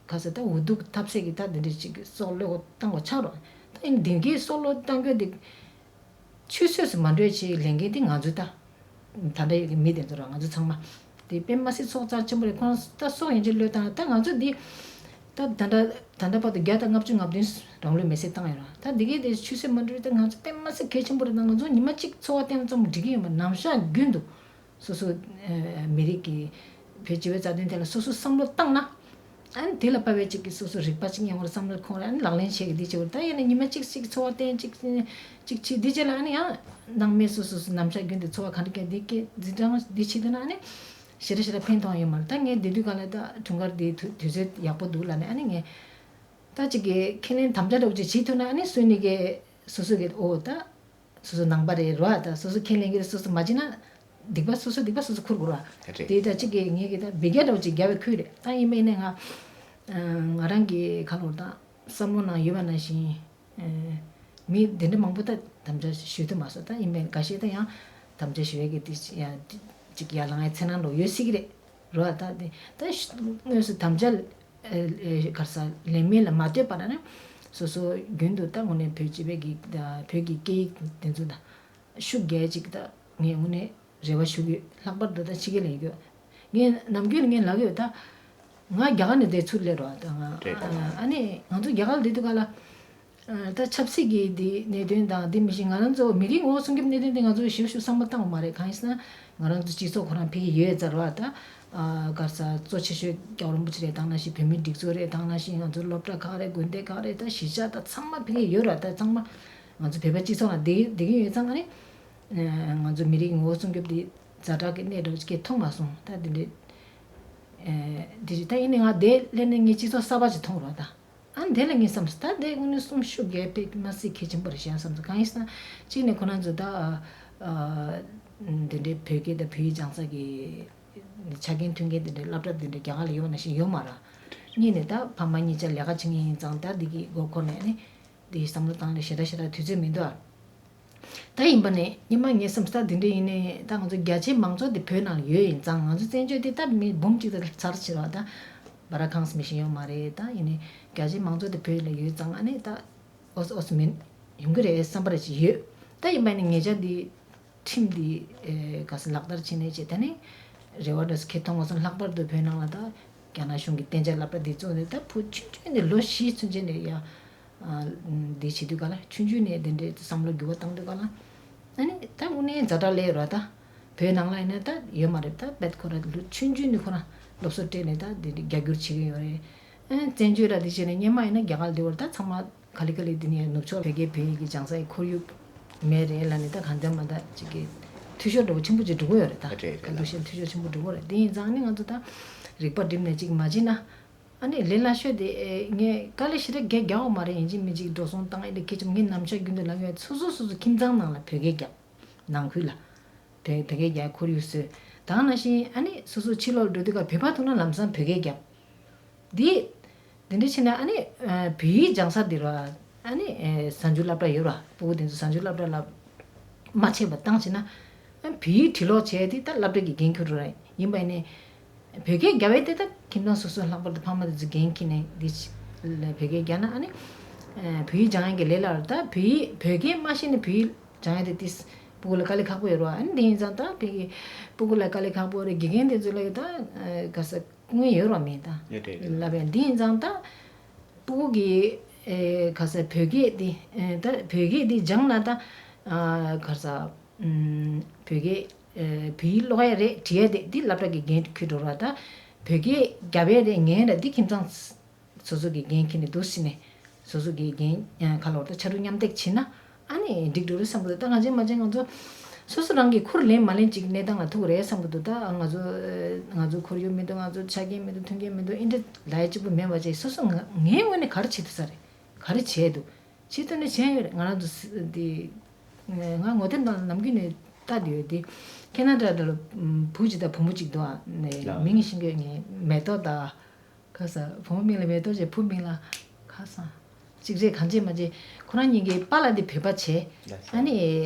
ག་ས་ད་འུ་སྡུག་ཐབས་ཟད་ཀྱི་ད་འདི་འདྲའི་ཅིག་སྲོག་བློས་བཏང་བ་ཆགས་རོགས། ད་ཨིན་འདི་གའི་སྲོག་བློས་བཏང་རྒྱུ་འདི་ཆུད་ཟོས་སུ་མ་འགྲོ་ཅིག་ལས་འགན་འདི་ང་ཚོ་ད་ད་ལྟ་ཡོད་ཀྱི་མི་དེ་ཚོ་ར་ང་ཚོ་ཚང་མ་འདི་དཔེ་མ་སྲིད་ཚོགས་རྩ་ཆེན་པོ་རེད། ཁོང་ད་སྲོག་ཡན་ཆད་བློས་བཏང་ད་ང་ཚོ་འདི་ད་ད་ལྟ་ད་ལྟ་བར་དུ་བརྒྱ་དང་ལྔ་བཅུ་ང་བདུན་རང་ལུས་མེར་སྲེག་བཏང་ཡོད་ར། ད་འདི་གའི་དེ་ཆུད་ཟོས་མ་འགྲོ་ད་ང་ཚོ་དཔེ་མ་སྲིད་གལ་ཆེན་པོ་རེད། ད་ང་ཚོ་ཉི་མ་གཅིག་འཚོ་བ་བརྟན་ཙམ་འགྲིག་གི་ཡོད་མ་ནམ་ཞག་རྒྱུན་དུ། སོ་སོ་མི་རིགས་ཀྱི་བོད་སྤྱི་པའི་རྩ་དོན་ཐད་ལ་སོ་སོ་བསམ་བློ་བཏང་ན། ཨ་ནི་དེ་ལ་དཔག་པའི་ཅིག་གི་སོ་སོ་རིག་པ་ཅིག་ཡོང་བར་བསམ་བློ་ཁོང་ར་ཨ་ནི་ལག་ལེན་བྱེད་ཀྱི་འདི་བྱེད་པར་ད་ཡིན་ན་ཉི་མ་གཅིག་གཅིག་འཚོ་བ་བརྟན་གཅིག་གཅིག་བྱེད་འདི་བྱེད་ལ་ཨ་ནི་ཡང་སྣང་མེད་སོ་སོ་སོ་ནམ་ཞག་རྒྱུན་དུ་འཚོ་བ་ག་འདྲ་སྐྱེལ་འདི་སྐྱེལ་འཛིན་གྲྭ་འདི་བྱེད་དུས་ན་ཨ་ནི་ཞེ་དྲག་ཞེ་དྲག་ཕན་ཐོགས་ཡོད་མ་རེད། ད་ངས་འདི་དུས་ག་ལ་ད་འཁྲུངས་སྐར་འདི་དུས་དུས་ཚོད་ཡག་པོ་འདུག་ལ་ནི་ཨ་ནི་ངས་ད་ཅིག་གི་ཁས་ལེན་དམ་བཅའ་འདྲ་བོ་ཅིག་བྱེད་ཐུབ་ན་ཨ་ནི་སུ་ནི་གི་སོ་སོ་གི་ཨོ་ད། སོ་སོ་ནང་པ་རེད་རོ། ཨ་ད་སོ་སོ་ཁས་ལེན་གྱི་རེད། སོ་སོ་མ་བྱེད་ན་སྡིག་པ་སོ་སོ་སྡིག་པ་སོ་སོ་ཁུར་དགོས་རོ། རེད། དེ་ད་ཅིག་གིས་ངེད་ཀྱི་ད་འབི་རྒྱ་འདྲ་བོ་ཅིག་རྒྱབ་པའི་ཁུལ་རེད། ད་ཡིན་པ་ཡིན་ནའི་ང་ང་རང་གི་ཁ་ལོར་ད་བསམ་བློ་ནང་ཡོད་པ་ནང་བཞིན་མི་དེ་འདྲ་མང་པོ་ད་དམ་བཅའ་ཞུ་ཐུབ་མ་སོང་། ད་ཡིན་པ་ཡིན་འགའ་ཤས་ད་ཡང་དམ་བཅའ་ཞུ་ཡས་ཀྱི་དེ་ཡང་ཅིག་ཡར་ལངས་ཡས་འཚེར་སྣང་འདྲ་བོ་ཡོད་སྲིད་ཀྱི་རེད། རོ། ཨ་ད་དེ་ད་དངོས་སུ་དམ་བཅའ་ག་རེ་ཟ་ལེན་མིན་ལ་མ་ལྟོས་པར་ནི་སོ་སོ་རྒྱུན་དུ་ད་དངོས་གནས་བོད་སྤྱི་པའི་གི་བོད་ཀྱི་སྐད་ཡིག་དེ་ཚོ་ད་ཤུགས་རྒྱས་ཅིག་ད་ངས་དངོས་གནས་རེ་བ་ཞུ་གི་ཡོད། ལྷག་པར་དུ་ད་ཕྱི་རྒྱལ་ལ་ཡོད་ངས་ནམ་རྒྱུན་ངས་ལབ་ཡོད། ད་ང་རྒྱ་གར་ནས་བསྡད་ཚུར་སླེབས་རོགས། ད་ང་རེད། ཨ་ནི་ང་ཚོ་རྒྱ་གར་ལ་བསྡད་དུས་ག་ལ། ད་ཆབ་སྲིད་ཀྱི་འདི་གནད་དོན་དང་འདི་མི་ཤེས། ང་རང་ཚོ་མི་རིགས་ངོ་བོ་སྲུང་སྐྱོབ་གནད་དོན་འདི་ང་ཚོ་ཞིབ་ཞིབ་བསམ་བློ་བཏང་བ་མ་རེད། གང་ཡིན་ཟེར་ན་ང་རང་ཚོ་སྤྱི་ཚོགས་ཁོ་རང་ཕ་གི་ཡོད་ཙང་ར། ད་ག་རེ་ཟ་གཙོ་ཆེ་ཤོས་རྒྱལ་བ་རིན་པོ་ཆེ་རེད། དེ་ནང་བཞིན་བོད་མིའི་སྒྲིག་འཛུགས་རེད། དེ་ནང་བཞིན་ང་ཚོ་སློབ་གྲྭ་ཁག་རེད། དགོན་སྡེ་ཁག་རེད། ད་གཞིས་ཆགས་ད་ཚང་མ་ཕ་གི་ཡོད་ར། ད་ཚང་མ་ང་ཚོ་བོད་པ་སྤྱི་ཚོགས་ལ་བསྡད་བསྡད་ཀྱི་ཡོད་ཙང་ཨ་ནི་ང་ཚོ་མི་རིགས་ངོ་བོ་སྲུང་སྐྱོབ་འདི་ཛ་དྲག་གི་གནད་འགག་ཅིག་མཐོང་མ་སོང་། ད་འདི་འདྲའི་འདི་ད་ཡིན་ནའི་ང་འདི་སླེབས་ནས་ངའི་སྤྱི་ཚོགས་གསར་པ་ཅིག་མཐོང་ར་ད། ཨ་འདི་ལ་ངས་བསམ་སོང་། ད་འདི་དངོས་གནས་སེམས་ཤུགས་རྒྱས་པའི་མ་སྲིད་གལ་ཆེན་པོ་རེད་ཤག་བསམ་སོང་། གང་ཡིན་ཟེར་ན་གཅིག་ནས་ཁོ་རང་ཚོ་ད་ཨ་འདི་འདྲའི་བོད་སྐད་དང་བོད་ཡིག་སྦྱང་ས་གི་ཆ་རྐྱེན་མཐུན་རྐྱེན་འདི་འདྲའི་སློབ་གྲྭ་འདི་འདྲའི་རྒྱ་གར་ལ་ཡོད་པ་ནང་བཞིན་ཡོད་མ་རེད། གཉིས་ནས་ད་ཕ་མ་གཉིས་ཆ་ལས་ཀ་བྱེད་མཁན་ཡིན་ཙང་ད་འདི་གི་མགོ་འཁོར་ནས་ནི་འདི་བསམ་བློ་བཏང་ནས་ཞེ་དྲག་ཞེ་དྲག་དུས་ཚོད་མི་འདུག་ཨ། ད་ཡིན་པ་ནས་སྔོན་མ་ངས་བསམ་ས་འདི་འདྲ་ཡིན་ནའི་ད་ང་ཚོ་རྒྱ་ཆེའི་མང་ཚོགས་དེ་བོད་ནང་ལ་ཡོད་ཡིན་ཙང་ང་ཚོ་བཙན་བྱོལ་དེ་ད་མི་འབུམ་གཅིག་དང་ཚར་ཕྱིན་པ་ད་སྦ་ར་ཁང་སུ་མི་ཤེས་ཡོད་མ་རེད། ད་ཡིན་ནའི་རྒྱ་ཆེའི་མང་ཚོགས་དེ་བོད་ལ་ཡོད་ཙང་ཨ་ནི་ད་ཨོ་ཙི་ཨོ་ཙི་མིན་ཡོང་གི་རེད་བསམ་པ་རེ་ཅིག་ཡོད། ད་ཡིན་པ་ནི་ངེད་ཅག་འདི་ཁྲིམས་འདི་ཨེ་ག་ས་ལག་བསྟར་བྱས་ནས་བྱས་ད་ནི་རེ་བ་འདྲ་སུ་ཁེ་མཐོང་བ་སོང་། ལྷག་པར་དུ་བོད་ནང་ལ་ད་རྒྱ་ནག་གཞུང་གི་གཏན་འཇགས་སློབ་གྲྭ་འདི་བཙུགས་ནས་ད་བུ་ཆུང་ཆུང་ནས་ལོ་བཞི་ཚུན་ཆད་ནས་ཡ། འདི་བྱེད་དུས་ག་ལ་ཆུང་ཆུང་ནས་འདི་འདྲའི་བསམ་བློ་འགྱུར་བ་བཏང་དུས་ག་ལ། ཨ་ནི་ད་དངོས་གནས་ཛ་དྲག་ལས་ར་ད། བོད་ནང་ལ་ཡིན་ན་ད་ཡོད་མ་རེད། ད་བེད་ཁོ་ར་ལུ་ཆུང་ཆུང་ནས་ཁོ་རང་སློབ་གསོ་སྤྲད་ནས་ད་འདི་འདྲའི་རྒྱ་སྒྱུར་བྱེད་ཀྱི་ཡོད་རེད། ཨ་བཙན་བྱོལ་ར་འདི་བྱས་ནས་སྔོན་མ་ཡིན་ན་རྒྱ་གར་འདི་བར་ད་ཚང་མ་ག་ལེ་ག་ལེ་འདི་ནས་ནུབ་ཕྱོགས་བོད་སྐད་བོད་ཡིག་གི་སྦྱང་སའི་ཁོར་ཡུག་མེད་རེད་ལ་ནི་ད་གང་ལྟར་མ་ད་ཅིག་གི་འཐུས་ཤོར་འདྲ་བོ་ཆེན་པོ་ཅིག་འགྲོ་གི་ཡོད་རེད་ད། རེད་རེད་ག་དུས་ཤེས་འཐུས་ཤོར་ཆེན་པོ་འགྲོ་གི་རེད། དེ་ཡིན་ཙང་ནི་ང་ཚོ་ད་རིག་པ་བསྒྲིམས་ནས་ཅིག་མ་བྱེད་ན། ཨ་ནི་ལས་སླ་ཤོས་དེ་ཨེ་ངས་དཀའ་ལས་ཞེ་དྲག་རྒྱག་རྒྱག་པ་མ་རེད། ཡིན་གཅིག་མིན་གཅིག་འགྲོ་སོང་བཏང་ཨེ་འདྲ་སྐད་ཆ་ངས་ནམ་ཞག་རྒྱུན་དུ་ལབ་ཡོད། སོ་སོ་སོ་སོ་ཁྱིམ་ཚང་ནང་ལ་བོད་སྐད་རྒྱབ། ནང་ཁུལ་ལ་བོད་བོད་སྐད་རྒྱག་ཁོར་ཡུག་བཟོས། ད་ག་ནང་བཞིན་ཨ་ནི་སོ་སོ་ཕྱི་ལོགས་ལ་འགྲོ་དུས་ཀ་བོད་པ་ཐུག་ན་ལམ་སང་བོད་སྐད་རྒྱབ། འདི་འདི་འདྲ་བྱས་ན་ཨ་ནི་ཨ་བོད་ཡིག་སྦྱང་ས་འདི་ར་ཨ་ནི་ཨེ་གཟའ་མཇུག་སློབ་གྲྭ་ཡོད་ར། སྤུ་གུ་དེ་ཚོ་གཟའ་མཇུག་སློབ་གྲྭ་ལ་མ་ཆད་པ་བཏང་བྱས་ན། ཨ་བོད་ཡིག་འབྲི་ཀློག་བྱས་ཏེ་ད་སློབ་གྲྭ་གི་འགན་འཁྱེར་རུ་ར་ཡིན་པ་ཡིན་ནའི། བོད་སྐད་རྒྱབ་པའི་དེ་ད་ཁྱིམ་ཚང་སོ་སོ་ལྷག་པར་དུ་ཕ་མ་དེ་ཚོ་འགན་འཁྱེར་ནས་འདི་ལ་བོད་སྐད་རྒྱག་ན་ཨ་ནི། ཨ་བོད་ཡིག་སྦྱང་ཡག་གི་ལས་སླ་རུ་ད་བོད་ཡིག་བོད་སྐད་མ་ཤེས་ནས་བོད་ཡིག་སྦྱང་ཡག་དེ་ཏིས་སྤུ་གུ་ལ་དཀའ་ལས་ཁག་པོ་ཡོད་རེད་བ། ཨ་ནི་དེ་ཡིན་ཙང་ད་བོད་ཀྱི་སྤུ་གུ་ལ་དཀའ་ལས་ཁག་པོ་རེད། དགེ་རྒན་དེ་ཚོ་ལ་ཡོད་ད་ག་ས་སྐུ་ངལ་ཡོད་རེད་མེད་ད། ཡོད་རེད་རེད། ལབ་ཡ་འདི་ཡིན་ཙང་ད་སྤུ་གུ་གི་ཨེ་ག་ས་བོད་སྐད་འདི་ཨེ་ད་བོད་སྐད་འདི་སྦྱངས་ན་ད་ ཨ་ག་རེ་ཟ། ཨམ། བོད་སྐད། ཨ། བོད་ཡིག་ཀློག་ཡ་རེད། འབྲི་ཡ་རེད། འདི་སློབ་གྲྭ་གི་འགན་འཁྱེར་འགྲོ་ར། ད་བོད་སྐད་རྒྱབ་ཡ་རེད། ཉན་ཡ་རེད། འདི་ཁྱིམ་ཚང་སོ་སོ་གི་འགན་འཁྱེར་ནས་འདུག་ཟེར་ནས། སོ་སོ་གི་འགན་ག་ལབ་དགོས་རེད། ད་ཕྱར་གྲུ་མཉམ་འདེགས་བྱས་ན་ཨ་ནི་འགྲིག་འགྲོ་རེད་བསམ་གི་འདུག་ད་ང་ཚོ་མ་བྱན་ང་ཚོ་སོ་སོ་རང་གིས་ཁུར་ལེན་མ་ལེན་ཅིག་གནས་སྟངས་ལ་ཐུག་རེད་བསམ་གི་འདུག་ད་ང་ཚོ་ང་ཚོ་ཁོར་ཡུག་མི་འདུག་ང་ཚོ་ཆ་རྐྱེན་མི་འདུག་མཐུན་རྐྱེན་མི་འདུག་ཨེ་འདྲ་ལབ་ཡ་གཅིག་པུ་མེད་པ་བྱས། སོ་སོ་ང་ངའི་ངོས་ནས་ག་རེ་བྱེད་ཐུབ་ས་རེད། ག་རེ་བྱས་འདུག་བྱེད་ཐུབ་ན་བྱས་ཡོད་རེད། ང་རང་ཚོ་སི་འདི་ང་ངོ་དེབ་ནང་ནམ་རྒྱུན་ནས་ལྟ་བསྡད་ཡོད་དེ། ཁེ་ན་ཌ་དེ་ལ་བུ་གཅིག་དང་བུ་མོ་གཅིག་འདུག་ཨ། ནས་ལགས། མིང་ཤེས་ཀྱི་ངས་མེ་ཏོག་དང་། ཁ་ས་བུ་མོ་མིང་ལ་མེ་ཏོག་བྱས། བུ་མིང་ལ་ཁ་སང་གཅིག་རེད། གང་བྱས་མ་བྱས་ཁོ་རང་གཉིས་ཀའི་པཱ་ལགས་དེ་བོད་པ་བྱས། ལགས་སོ། ཨ་ནི་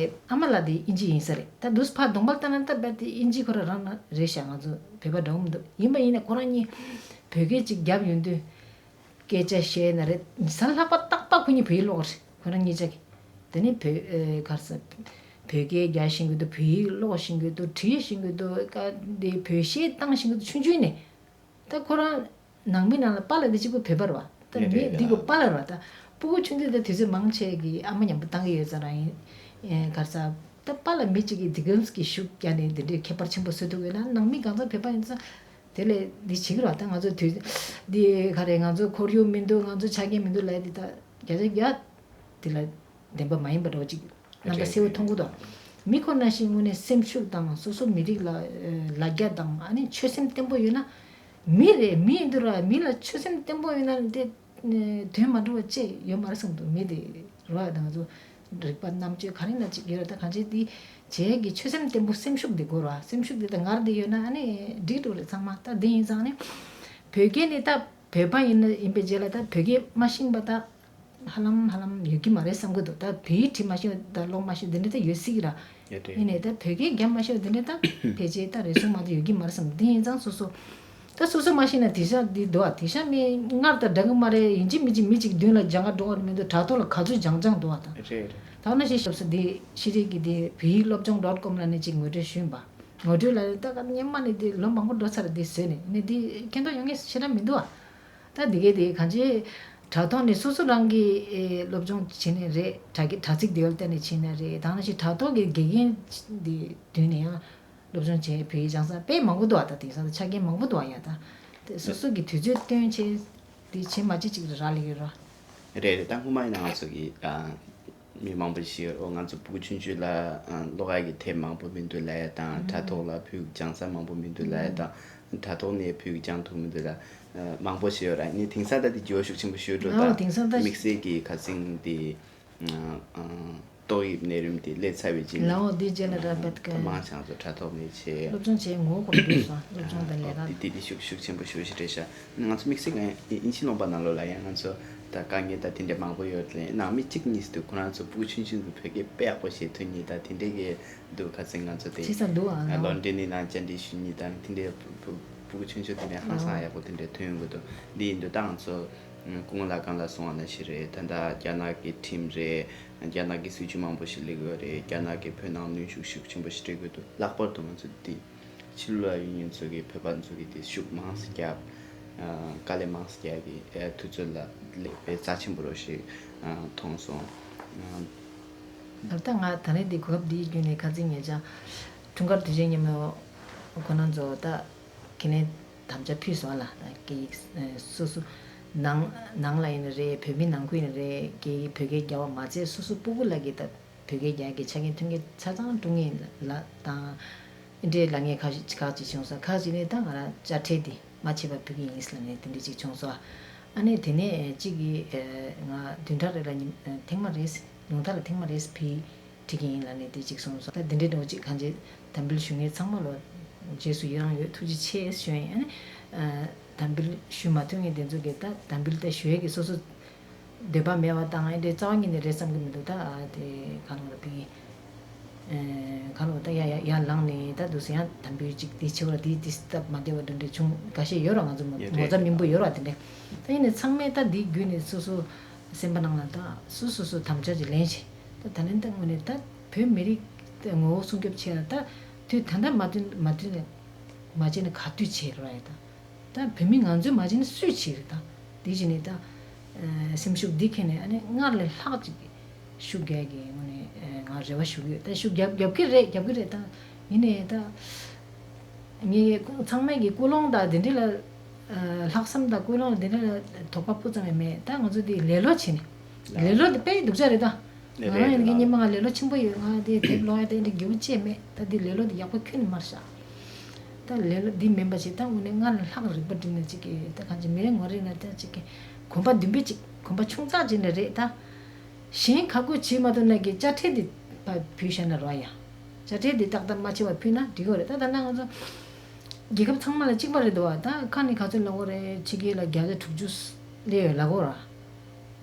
ཨ་མ་ལགས་དེ་དབྱིན་ཇི་ཡིན་ས་རེད། ད་འདུག་ཕར་གདོང་པ་ལྟ་ན་ད་རྦད་དེ་དབྱིན་ཇི་ཁོ་རང་རང་ན་རེད་ཤག་ང་ཚོ་བོད་པ་འདྲ་བོ་མི་འདུག་ཡིན་པ་ཡིན་ན་ཁོ་རང་གཉིས་བོད་སྐད་ཅིག་རྒྱབ་ཡོང་དུས། སྐད་ཆ་བཤད་ན་རེད། གཟའ་ལྷག་པ་ཏག་ཏག་ཁོ་གཉིས་བོད་ཡིག་ཀློག་རེད། ཁོ་རང་གཉིས་ཆ་གིས། དེ་ནས་བོད་ཨེ་ག་རེ་ཟ། བོད་སྐད་རྒྱག་ཤེས་ཀྱི་འདུག་བོད་ཡིག་ཀློག་ཤེས་ཀྱི་འདུག་བྲིས་ཤེས་ཀྱི་འདུག་ཀ་འདི་བོད་གཞས་བཏང་ཤེས་ཀྱི་འདུག་ཆུང་ཆུང་ནས། ད་ཁོ་རང་ནང་མི་ནང་ལ་པཱ་ལགས་འདི་གཅིག་པུ་བོད་པ་རེད་བ། ད་རེད་མི་རེད་འདི་གོ་ལགས། པཱ་ལགས་རེད་བ། ད་སྤུ་གུ་ཆུང་དུས་ད་དུས་ཚོད་མང་ཆེ་གི་ཨ་མ་མཉམ་པོ་བཏང་གི་ཡོད་ཙང་རང་ཡིན། ཨེ་ག་རེ་ཟ། ད་པཱ་ལགས་མི་གཅིག་གིས་འདི་གམ་གི་ཤུགས་རྒྱག་ནས་འདི་འདྲའི་ཁྱད་པར་ཆེན་པོ་བཟོ་ཐུབ་ཡོད་ན། ནང་མི་གང་ཚང་བོད་པ་ཡིན་ཙང་། དེ་ལས་འདི་བྱེད་ཀྱི་རེད་བ། ད་ང་ཚོ་དུས་འདི་ག་རེ། ང་ཚོ་ཁོར་ཡུག་མི་འདུག་ང་ཚོ་ཆ་རྐྱེན་མི་འདུག་ལབ་ཡ་འདི་ད་བརྒྱ་ཆ་བརྒྱ་དེ་ལ་བདེན་པ་མ་ཡིན་པ་འདྲ་བོ་ཅིག་རྣམ་པ་རེད་གསལ་བོ་རེད། མཐོང་གི་འདུག་མི་ཁོ་ན་ཞིག་དངོས་གནས་སེམས་ཤུགས་དང་སོ་སོ་མི་རིགས་ལ་ལ་རྒྱ་དང་ཨ་ནི་ཆོད་སེམས་བརྟན་པོ་ཡོད་ན། མི་རེད། མི་ཡིན་དུས་ར་མི་ལ་ཆོད་སེམས་བརྟན་པོ་ཡོད་ན་དེ་དོན་མ་འགྲོ་བ་ཅི་ཡོད་མ་རེད་བསམ་འདུག་མི་དེ་རེད་བ། ད་ང་ཚོ་རིག་པ་རྣམ་དཔྱོད་ག་རེ་ན་ཅིག་ཡོད་ར། ད་གང་ཅི་དེ་བྱེད་ཀྱི་ཆོད་སེམས་བརྟན་པོ་སེམས་ཤུགས་དེ་དགོས་ར། སེམས་ཤུགས་དེ་ད་ངར་དེ་ཡོད་ན་ཨ་ནི་འགྲིག་འགྲོ་རེད་ཚང་མ། ད་དེ་ཡིན་ཙང་ནི་བོད་སྐད་ནི་ད་བོད་པ་ཡིན་ན་ཡིན་པའི་རྗེས་ལ་ད་བོད་སྐད་མ་ཤེས་པ་ད་ཧ་ལམ་ཧ་ལམ་ཡོད་ཀྱི་མ་རེད་བསམ་གི་འདུག་ད་བོད་ཡིག་བྲིས་མ་ཤེས་དང་ཀློག་མ་ཤེས་དེ་འདྲ་ད་ཡོད་སྲིད་ཀྱི་ར། ཡོད་རེད། ཡིན་ནའི་ད་བོད་སྐད་རྒྱབ་མ་ཤེས་དེ་འདྲ་ད་ཕལ་ཆེར་ད་རེ་ཟུང་མ་གཏོགས་ཡོད་ཀྱི་མ་རེད་བསམ། དེ་ཡིན་ཙང་སོ་སོ་ད་སོ་སོ་མ་ཤེས་ན་དེ་ཤ་འདི་འདུག་ཨ། དེ་ཤ་མི་སྔར་དང་འདྲ་གི་མ་རེད། ཡིན་གཅིག་མིན་གཅིག་མི་གཅིག་མདུན་ལ་སྦྱང་ག་འགྲོ་བ་མི་འདུག་དྲ་ཐོག་ལ་ག་ཚོད་སྦྱང་སྦྱང་འདུག་ཨ། ད་རེད་རེད། ད་ན་ཤེས་ཞབས་སུ་འདི་ཤེས་རིག་གི་འདི་བོད་ཡིག་སློབ་སྦྱོང་dot com ལ་ནི་གཅིག་ངོ་སྤྲོད་ཞུས་པ། ངོ་སྤྲོད་ལ་ནི་ད་ག་སྔན་མ་ནི་འདི་ལོ་མང་པོ་འགྲོ་ཚར། འདི་བཟོས་ནས་ནི་འདི་མཁྱེན་རྟོགས་ཡོང་ངེས་ཞེ་དྲག་མི་འདུག་ཨ། ད་འདི་གའི་དེ་གང་ཅི་དྲ་ཐོག་ནས་སོ་སོ་རང་གིས་ཨེ་སློབ་སྦྱོང་བྱེད་ནས་རེད། དྲ་གི་དྲ་ཚིགས་དེ་བལ་བལྟས་ནས་བྱེད་ནས་རེད། ད་ནང་བཞིན་དྲ་ཐོག་གི་དགེ་རྒན་འདི་མདུན་ནས་ཡང་སློབ་སྦྱོང་བྱས། བོད་ཡིག་སྦྱང་ས་དཔེ་མང་པོ་འདུག་ཨ། ད་དེང་སང་ཆ་རྐྱེན་མང་པོ་འདུག་ཨ། ཡ་ད་དེ་སོ་སོ་གི་དུས་ཚོད་བཏོན་བྱས་དེ་བྱེད་མ་བྱེད་ཅིག་རེད་རག་ལས་ཡོད་ར། རེད་རེད། ད་སྔོན་མ་ཡིན་ན་ང་ཚོ་གི་ཨ། མི་མང་པོ་ཞིག་ཡོད་རེད། ཨོ་ང་ཚོ་སྤུ་གུ་ཆུང་ཆུང་ལ་ཨ་ཀློག་ཡ་གི་དེབ་མང་པོ་མི་འདུག་ལབ་ཡ་དང་། དྲ་ཐོག་ལ་བོད་ཡིག་སྦྱང་ས་མང་པོ་མི་འདུག་ལབ་ཡ་དང་། དྲ་ཐོག་ནས་བོད་ཡིག་སྦྱང་ཐུབ་མི་འདུག་ལབ་ཨ་མང་པོ་ཞིག་ཡོད་རེད། ནི་དེང་སང་ད་དེ་འགྱུར་བ་ཤུགས་ཆེན་པོ་ཞིག་འགྲོ། ཨོ་ད་དེང་སང་ད་དམིགས་བསལ་གྱི་ཁ་སང་དེ་ཨ་ཨ་ཏོག་དབྱིབས་ནད་རིམས་དེ་སླེབས་ཚར་བའི་རྗེས་ནས། ལའོ་དེ་རྗེས་ལ་ར་བད་ཀ་ད་མང་ཆེ་ང་ཚོ་དྲ་ཐོག་ནས་བྱས། སློབ་སྦྱོང་བྱས་ངོ་གོམ་འགྲོ་སོང་། སློབ་སྦྱོང་དང་ལས་ཀ་དེ་དེ་དེ་ཤུགས་ཤུགས་ཆེན་པོ་ཞེ་པོ་ཞིག་རེད་ཤག་ང་ཚོ་དམིགས་བསལ་ངས་དབྱིན་ཇི་ལུང་པ་ནང་ལོགས་ལ་ཡང་ང་ཚོ་ད་དཀའ་ངལ་ད་དེ་འདྲ་མང་པོ་ཡོད་རེད། ནང་མི་གཅིག་གཉིས་འདུག་ཁོ་རང་ཚོ་སྤུ་གུ་ཆུང་ཆུང་དུ་བོད་སྐད་དཔེ་ཡག་པོ་བཤད་ཐུབ་མཁན་ད་དེ་འདྲ་གི་འདུག་ཁ་སང་ང་ཚོ་དེ་བྱས་ཙང་འདུག་ཨ། ལོན་ཌོན་ནས་ནང་བཅར་འདྲི་ཞུ་མཁན་ད་དེ་འདྲ་སྤུ་སྤུ་སྤུ་གུ་ཆུང་ཆུང་དེ་འདྲ་ཧང་སང་ཡག་པོ་དེ་འདྲ་ཐོན་ཡོང་གི་འདུག་འདི་ཡིན་དུས་ད་ང་ཚོ་སྐུ་ངོ་ལྷ་ཁང་ལགས་གསུངས་པ་ནང་བཞིན་རེད། ད་ལྟ་རྒྱ་ནག་གི་ཁྲིམས་རེད། རྒྱ་ནག་གི་སྲིད་ཇུས་མང་པོ་ཞིག་སླེབས་ཡོད་རེད། རྒྱ་ནག་གིས་བོད་ནང་གནོན་ཤུགས་ཤུགས་ཆེན་པོ་ཞིག་སྤྲད་ཀྱི་འདུག་ལྷག་པར་དུ་ང་ཚོ་འདི་ཕྱི་ལོགས་ལ་ཡོད་མཁན་ཚོ་གིས་བོད་པ་ཚོ་གིས་དེ་ཤུགས་མང་ཙམ་བརྒྱབ། ཨ་དཀའ་ལས་མང་ཙམ་རྒྱག་གི་ཨ་དུས་ཚོད་ལ་སླེབས་པའི་རྩ་ཆེན་པོ་རོ་ཞིག་ཨ་མཐོང་སོང་། ཨ་ད་ལྟ་ང་ད་རེས་འདི་གོ་སྐབས་འདིའི་བརྒྱུད་ནས་ཁ་རྩང་ཉེ་ཆར་འཁྲུངས་སྐར་དུས་ཆེན་མཉམ་མེད་ཁོ་ན་ཚོ་ད་ཁས་ལེན་དམ་བཅའ་ཕུལ་སོང་ལ། ད་སྐད་ཡིག་སོ་སོ་ནང་ནང་ལ་ཡིན་ན་རེད། བོད་མི་ནང་ཁུལ་ཡིན་ན་རེད། སྐད་ཡིག་བོད་སྐད་རྒྱག་པ་མ་ཚད་སོ་སོ་སྤུ་གུ་ལ་གི་ད་བོད་སྐད་རྒྱག་གི་ཆ་རྐྱེན་མཐུན་རྐྱེན་ཆ་ཚང་བསྐྲུན་ངེས་ལ་དང་། འདྲའི་ལ་ངས་ཁ་ཁ་ཅིག་བྱུང་སོང་། ཁ་ཅིག་ནས་ད་ང་རང་དཔྱ་ཁྲལ་འདི་མ་བྱས་པ་ཕུལ་གི་ཡིན་ལ་ནས་དེ་འདྲ་ཅིག་བྱུང་སོང་། ཨ་ནི་དེ་ནས་གཅིག་གིས་ང་བདུན་ཕྲག་རེ་ལ་ཉིན་ཐེངས་མ་རེ་ཉུང་མཐའ་ལ་ཐེངས་མ་རེ་ཕུལ་ཁྲིད་ཀྱི་ཡིན་ལ་ནས་དེ་ཅིག་གསུངས་སོང་། ད་དེ་འདྲའི་འདྲ་བོ་ཅིག་གང་ཅི་དམ་འབུལ་ཞུ་མཁན་ཚང་མ་ལ་རྗེས་སུ་ཡི་རང་ཡོད། ཐུགས་རྗེ་ཆེ་ཞུ་ཡིན། ཨ་ནི་དམ་འབུལ་ཞུ་མ་ཐུབ་མཁན་དེ་ཚོ་གིས་ད་དམ་འབུལ་ད་ཞུ་ཡས་ཀྱི་སོ་སོ་འདོད་པ་མེད་པ་དང་། ཨེ་འདྲའི་རྩ་བ་ཉིད་ནས་རེད་བསམ་གྱི་མི་འདུག་ད་ཨ་དེ་གང་ལ་ཕིག་ཨེ་གང་ལ་ད་ཡ་ཡ་ཡར་ལངས་ནས་ད་འདུག་སེ་ཡང་དམ་འབུལ་ཅིག་དེ་བྱེད་པ་དེ་དེ་སྟབས་མ་བདེ་བ་འདྲ་འདྲ་བྱུང་འགའ་ཤས་ཡོད་ར། ང་ཚོ་ངོ་ཡོད་རེད། ངོ་ཚ་མིན་པོ་ཡོད་ར་དེ་འདྲ། ད་ཡིན་ནའི་ཚང་མས་ད་འདི་བརྒྱུད་ནས་སོ་སོ་སེམས་པ་ནང་ལ་ད་སོ་སོ་སོ་དམ་བཅའ་ཅིག་ལེན་བྱས། ད་ད་ལན་ད་དངོས་གནས་ད་བོད་མི་རིགས་ངོ་བོ་སྲུང་སྐྱོབ་བྱས་ལ་ད་དུས་ད་ལྟ་མ་བསྟུན་མ་བསྟུན་ནས་མ་བྱས་ན་ག་དུས་བྱེད་རོགས་ཡ་ད། ད་བོད་མི་ང་ཚོས་མ་བྱས་ན་སུས་བྱེད་རེད་ད། དེ་བྱས་ནས་ད་ཨ་སེམས་ཤུགས་འདི་ཁྱེར་ནས་ཨ་ནི་སྔར་ལས་ལྷག་ཅིག་ཤུགས་རྒྱག་གི་དངོས་གནས་ཨ་ རེ་བ་ཞུ་གི་ཡོད། ད་ཤུགས་རྒྱབ་རྒྱབ་ཀྱི་རེད། རྒྱབ་ཀྱི་རེད། ད་ཡིན་ནའི་ད་ངས་ཚང་མས་ཀྱི་ཀུན་སློང་དང་དེ་འདྲ་ལ་ལྷག་བསམ་དང་ཀུན་སློང་དེ་འདྲ་ལ་དོགས་པ་སྤུ་ཙམ་ཡང་མེད། ད་ང་ཚོ་དེ་ལེ་ལོ་བྱེད་ནས་ལེ་ལོ་དེ་དཔེ་སྡུག་ཅག་རེད། ད་ང་རང་ཡིན་གྱི་སྙན་མ་ང་ལེ་ལོ་ཆེན་པོ་ཡོད། ང་དེ་དེབ་ཀློག་ཡ་དེ་འདྲ་རྒྱུ་ཅེས་མེད། ད་དེ་ལེ་ལོ་དེ་ཡག་པོ་ཁྱོན་ནས་མར་བཞག་ད་ལས་ལ་འདི་མིན་པ་ཞིག་ད་དངོས་གནས་སྔར་ལས་ལྷག་རིག་པ་བསྒྲིམས་ནས་ཅིག་གི་ད་གང་ཅི་མི་རེ་ངོ་རེ་ན་ད་ཅིག་གི་གོམ་པ་མདུན་སྤོས་ཅིག་གོམ་པ་ཆུང་ཙག་ཅིག་ནས་རེད། ད་གཞན་ཁ་ཁུ་བྱེད་མ་ཐུབ་ན་གི་དཔྱ་ཁྲལ་འདི་ཕ་ཕུལ་བཞག་ན་རོ་ཡ། དཔྱ་ཁྲལ་འདི་ཏག་ཏག་མ་བྱེད་པ་ཕུལ་ན་འགྲིག་གི་རེད། ད་ད་ན་ང་ཚོ་རྒྱལ་ཁབ་ཚང་མ་ལ་གཅིག་པ་རེད་འདུག་བ། ད་ཁ་ནས་ག་ཚོད་ལབ་དགོས་རེད། ཕྱི་རྒྱལ་ལ་བརྒྱ་ཆ་དྲུག་ཅུ་སླེབས་ཡོད་ལབ་དགོས་ར།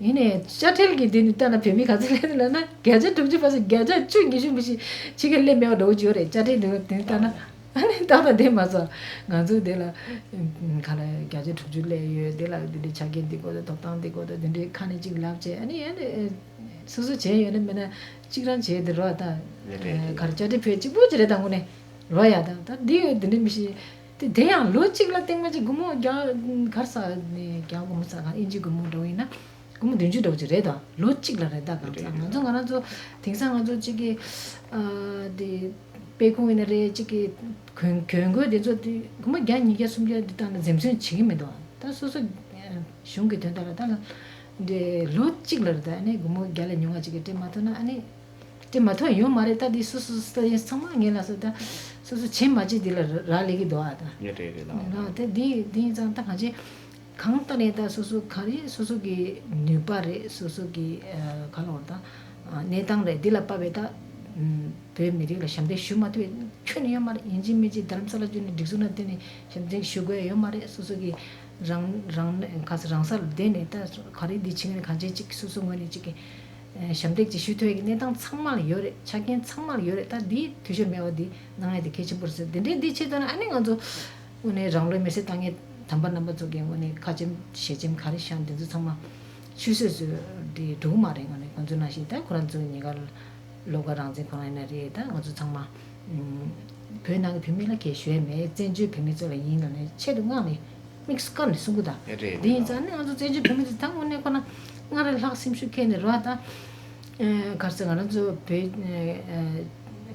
ཡིན་ནའི་དཔྱ་ཁྲལ་གྱི་དེ་ནི་ལྟ་ན་བོད་མི་ག་ཚོད་སླེབས་འདུག་ལབ་ན་བརྒྱ་ཆ་དྲུག་ཅུ་ཕར་ཚུར་བརྒྱ་ཆ་བཅུ་ཉི་ཤུ་མི་ཞིག་ཕྱི་རྒྱལ་སླེབས་མེད་པ་འདྲ་བོ་ཅིག་ཡོད་རེད། དཔྱ་ཁྲལ་འདི་དེ་ལྟ་ན་ཨ་ནི་ཏག་ཏག་དེ་མ་ཚོ་ང་ཚོ་དེ་ལ་ག་ལ་བརྒྱ་ཆ་དྲུག་ཅུ་སླེབས་ཡོད། དེ་ལ་དེ་འདྲའི་ཆ་རྐྱེན་འདི་དགོས་འདུག་ཐོབ་ཐང་འདི་དགོས་འདུག་དེ་འདྲའི་ཁ་ནས་གཅིག་ལབ་བྱས། ཨ་ནི་ཨ་ནི་སོ་སོ་བྱས་ཡོད་ན་མེད་ན་གཅིག་རང་བྱས་དེ་རོ། ད་ག་རེ་དཔྱ་ཁྲལ་ཕུལ་གཅིག་པུ་ཅིག་རེད། ད་དངོས་གནས་རོ་ཡ། ད་ད་འདི་ཡོད་དེ་འདྲའི་མི་ཞིག་དེ་དེ་ཡང་ལོ་གཅིག་ལ་སྟེང་མ་གཅིག་སྒོར་མོ་བརྒྱ་གར་ས་ནས་བརྒྱ་སྒོར་མོ་ས་ག་ཨིན་ཇི་སྒོར་མོ་འདྲ་བོ་ཡིན་ན་སྒོར་མོ་བདུན་ཅུ་འདྲ་བོ་ཅིག་རེད། ད་ལོ་གཅིག་ལ་རེད། ད་གང་ཚ་ང་ཚོ་ང་རང་ཚོ་དེང་སང་ང་ཚོ་གཅིག་གི་དེ་དཔེ་ཁུངས་ཡིན་ན་རེད། གཅིག་གི་གྱོན་གྱོན་གོས་དེ་ཚོ་དེ་སྒོར་མོ་བརྒྱ་ཉིས་བརྒྱ་སུམ་བརྒྱ་དེ་བཏང་ན་འཛེམ་ཟོན་བྱེད་ཀྱི་མི་འདུག་ད་སོ་སོ་གཞུང་གི་དོན་དག་ལ་ད་ལ་འདི་ལོ་གཅིག་ལ་རེད། ད་ཨ་ནི་སྒོར་མོ་བརྒྱ་ལས་ཉུང་བ་གཅིག་གི་སྤྲད་མ་ཐུབ་ན་ཨ་ནི། དེ་མ་ཐོན་ཡོད་མ་རེད། ད་འདི་སོ་སོ་སོ་ཡིན་ཚང་མ་ངེས་ལ་སོ་ད་སོ་སོ་བྱེད་མ་བྱེད་འདི་ལ་རག་ལས་ཀྱི་འདུག་ཨ། ད་ངས་རེད་རེད་ལ། ལ་དེ་འདི་འདི་ཡིན་ཙང་ད་གང་བྱེད་གང་ལྟར་ནས་ད་སོ་སོ་ག་རེ་སོ་སོ་གི་ནུས་པ་རེད། སོ་སོ་གི་ག་ལ་བར་ད་གནས་སྟངས་རེད། འདི་ལ་དཔག་པའི་ད་བོད་མི་རིགས་ལ་ཞབས་འདེགས་ཞུ་མ་ཐུབ་པའི་ཁྱོན་ནས་ཡོད་མ་རེད། ཡིན་གཅིག་མིན་གཅིག་རྡ་རམ་ས་ལ་བརྒྱུད་ནས་སྒྲིག་འཛུགས་ནང་བསྟན་ནས་ཞབས་འདེགས་ཞུ་དགོས་ཡོད་མ་རེད། སོ་སོ་གི་རང་རང་ག་ས་རང་སར་བསྡད་ནས་ད་ག་རེ་འདི་བྱེད་ནས་གང་བྱེད་ཅིག་སོ་སོ་ངོས་ནས་ཅིག་གི་ཞབས་འདེགས་ཅིག་ཞུ་ཐུབ་ཡག་གི་གནས་སྟངས་ཚང་མ་ལ་ཡོད་རེད། ཆ་རྐྱེན་ཚང་མ་ལ་ཡོད་རེད། ད་འདི་འཐུས་ཤོར་མེད་པ་འདི་གནང་ཡག་དེ་གལ་ཆེན་པོ་རེད་ཟེར། འདི་འདྲའི་འདི་བྱེད་ཐུབ་ན་ཨ་ནི་ང་ཚོ་དངོས་གནས་རང་ལུས་མེར་སྲེག་བཏང་མཁན་དམ་པ་རྣམ་པ་ཚོ་གི་དངོས་གནས་ཁ་ཆེམས་ཞལ་ཆེམས་ག་རེ་བཞག་འདི་ཚོ་ཚང་མ་ཆུད་ཟོས་བཟོས་འདི་འགྲོ་གི་མ་རེད། དངོས་གནས་ཁོང་ཚོ་ནང་བཞིན་ད་ཁོ་རང་ཚོ་ཉེ་གར་བློ་དགའ་རང་བཙན་ཁོ་རང་ཡིན་ན་རེད། ད་ང་ཚོ་ཚང་མ་བོད་ནང་གི་བོད་མི་ལ་སྐད་ཞུ་ཡ་མེད། བཙན་བྱོལ་བོད་མི་ཚོ་ལ་ཡིན་ལ་ནས་ཆེད་དུ་མངགས་ནས་དམིགས་སུ་བཀར་ནས་གསུང་གི་ད། ཨེ་རེད་དེ་ཡིན་རེད། ཙང་ནི་ང་ཚོ་བཙན་བྱོལ་བོད་མི་ཚོ་ད་དངོས་གནས་ཁོ་ན་སྔར་ལྷག་སེམས་ཤུགས་འཁྱེར་ནས་རོགས་ད། ག་རེ་ཟེར་ང་རང་ཚོ་བོད་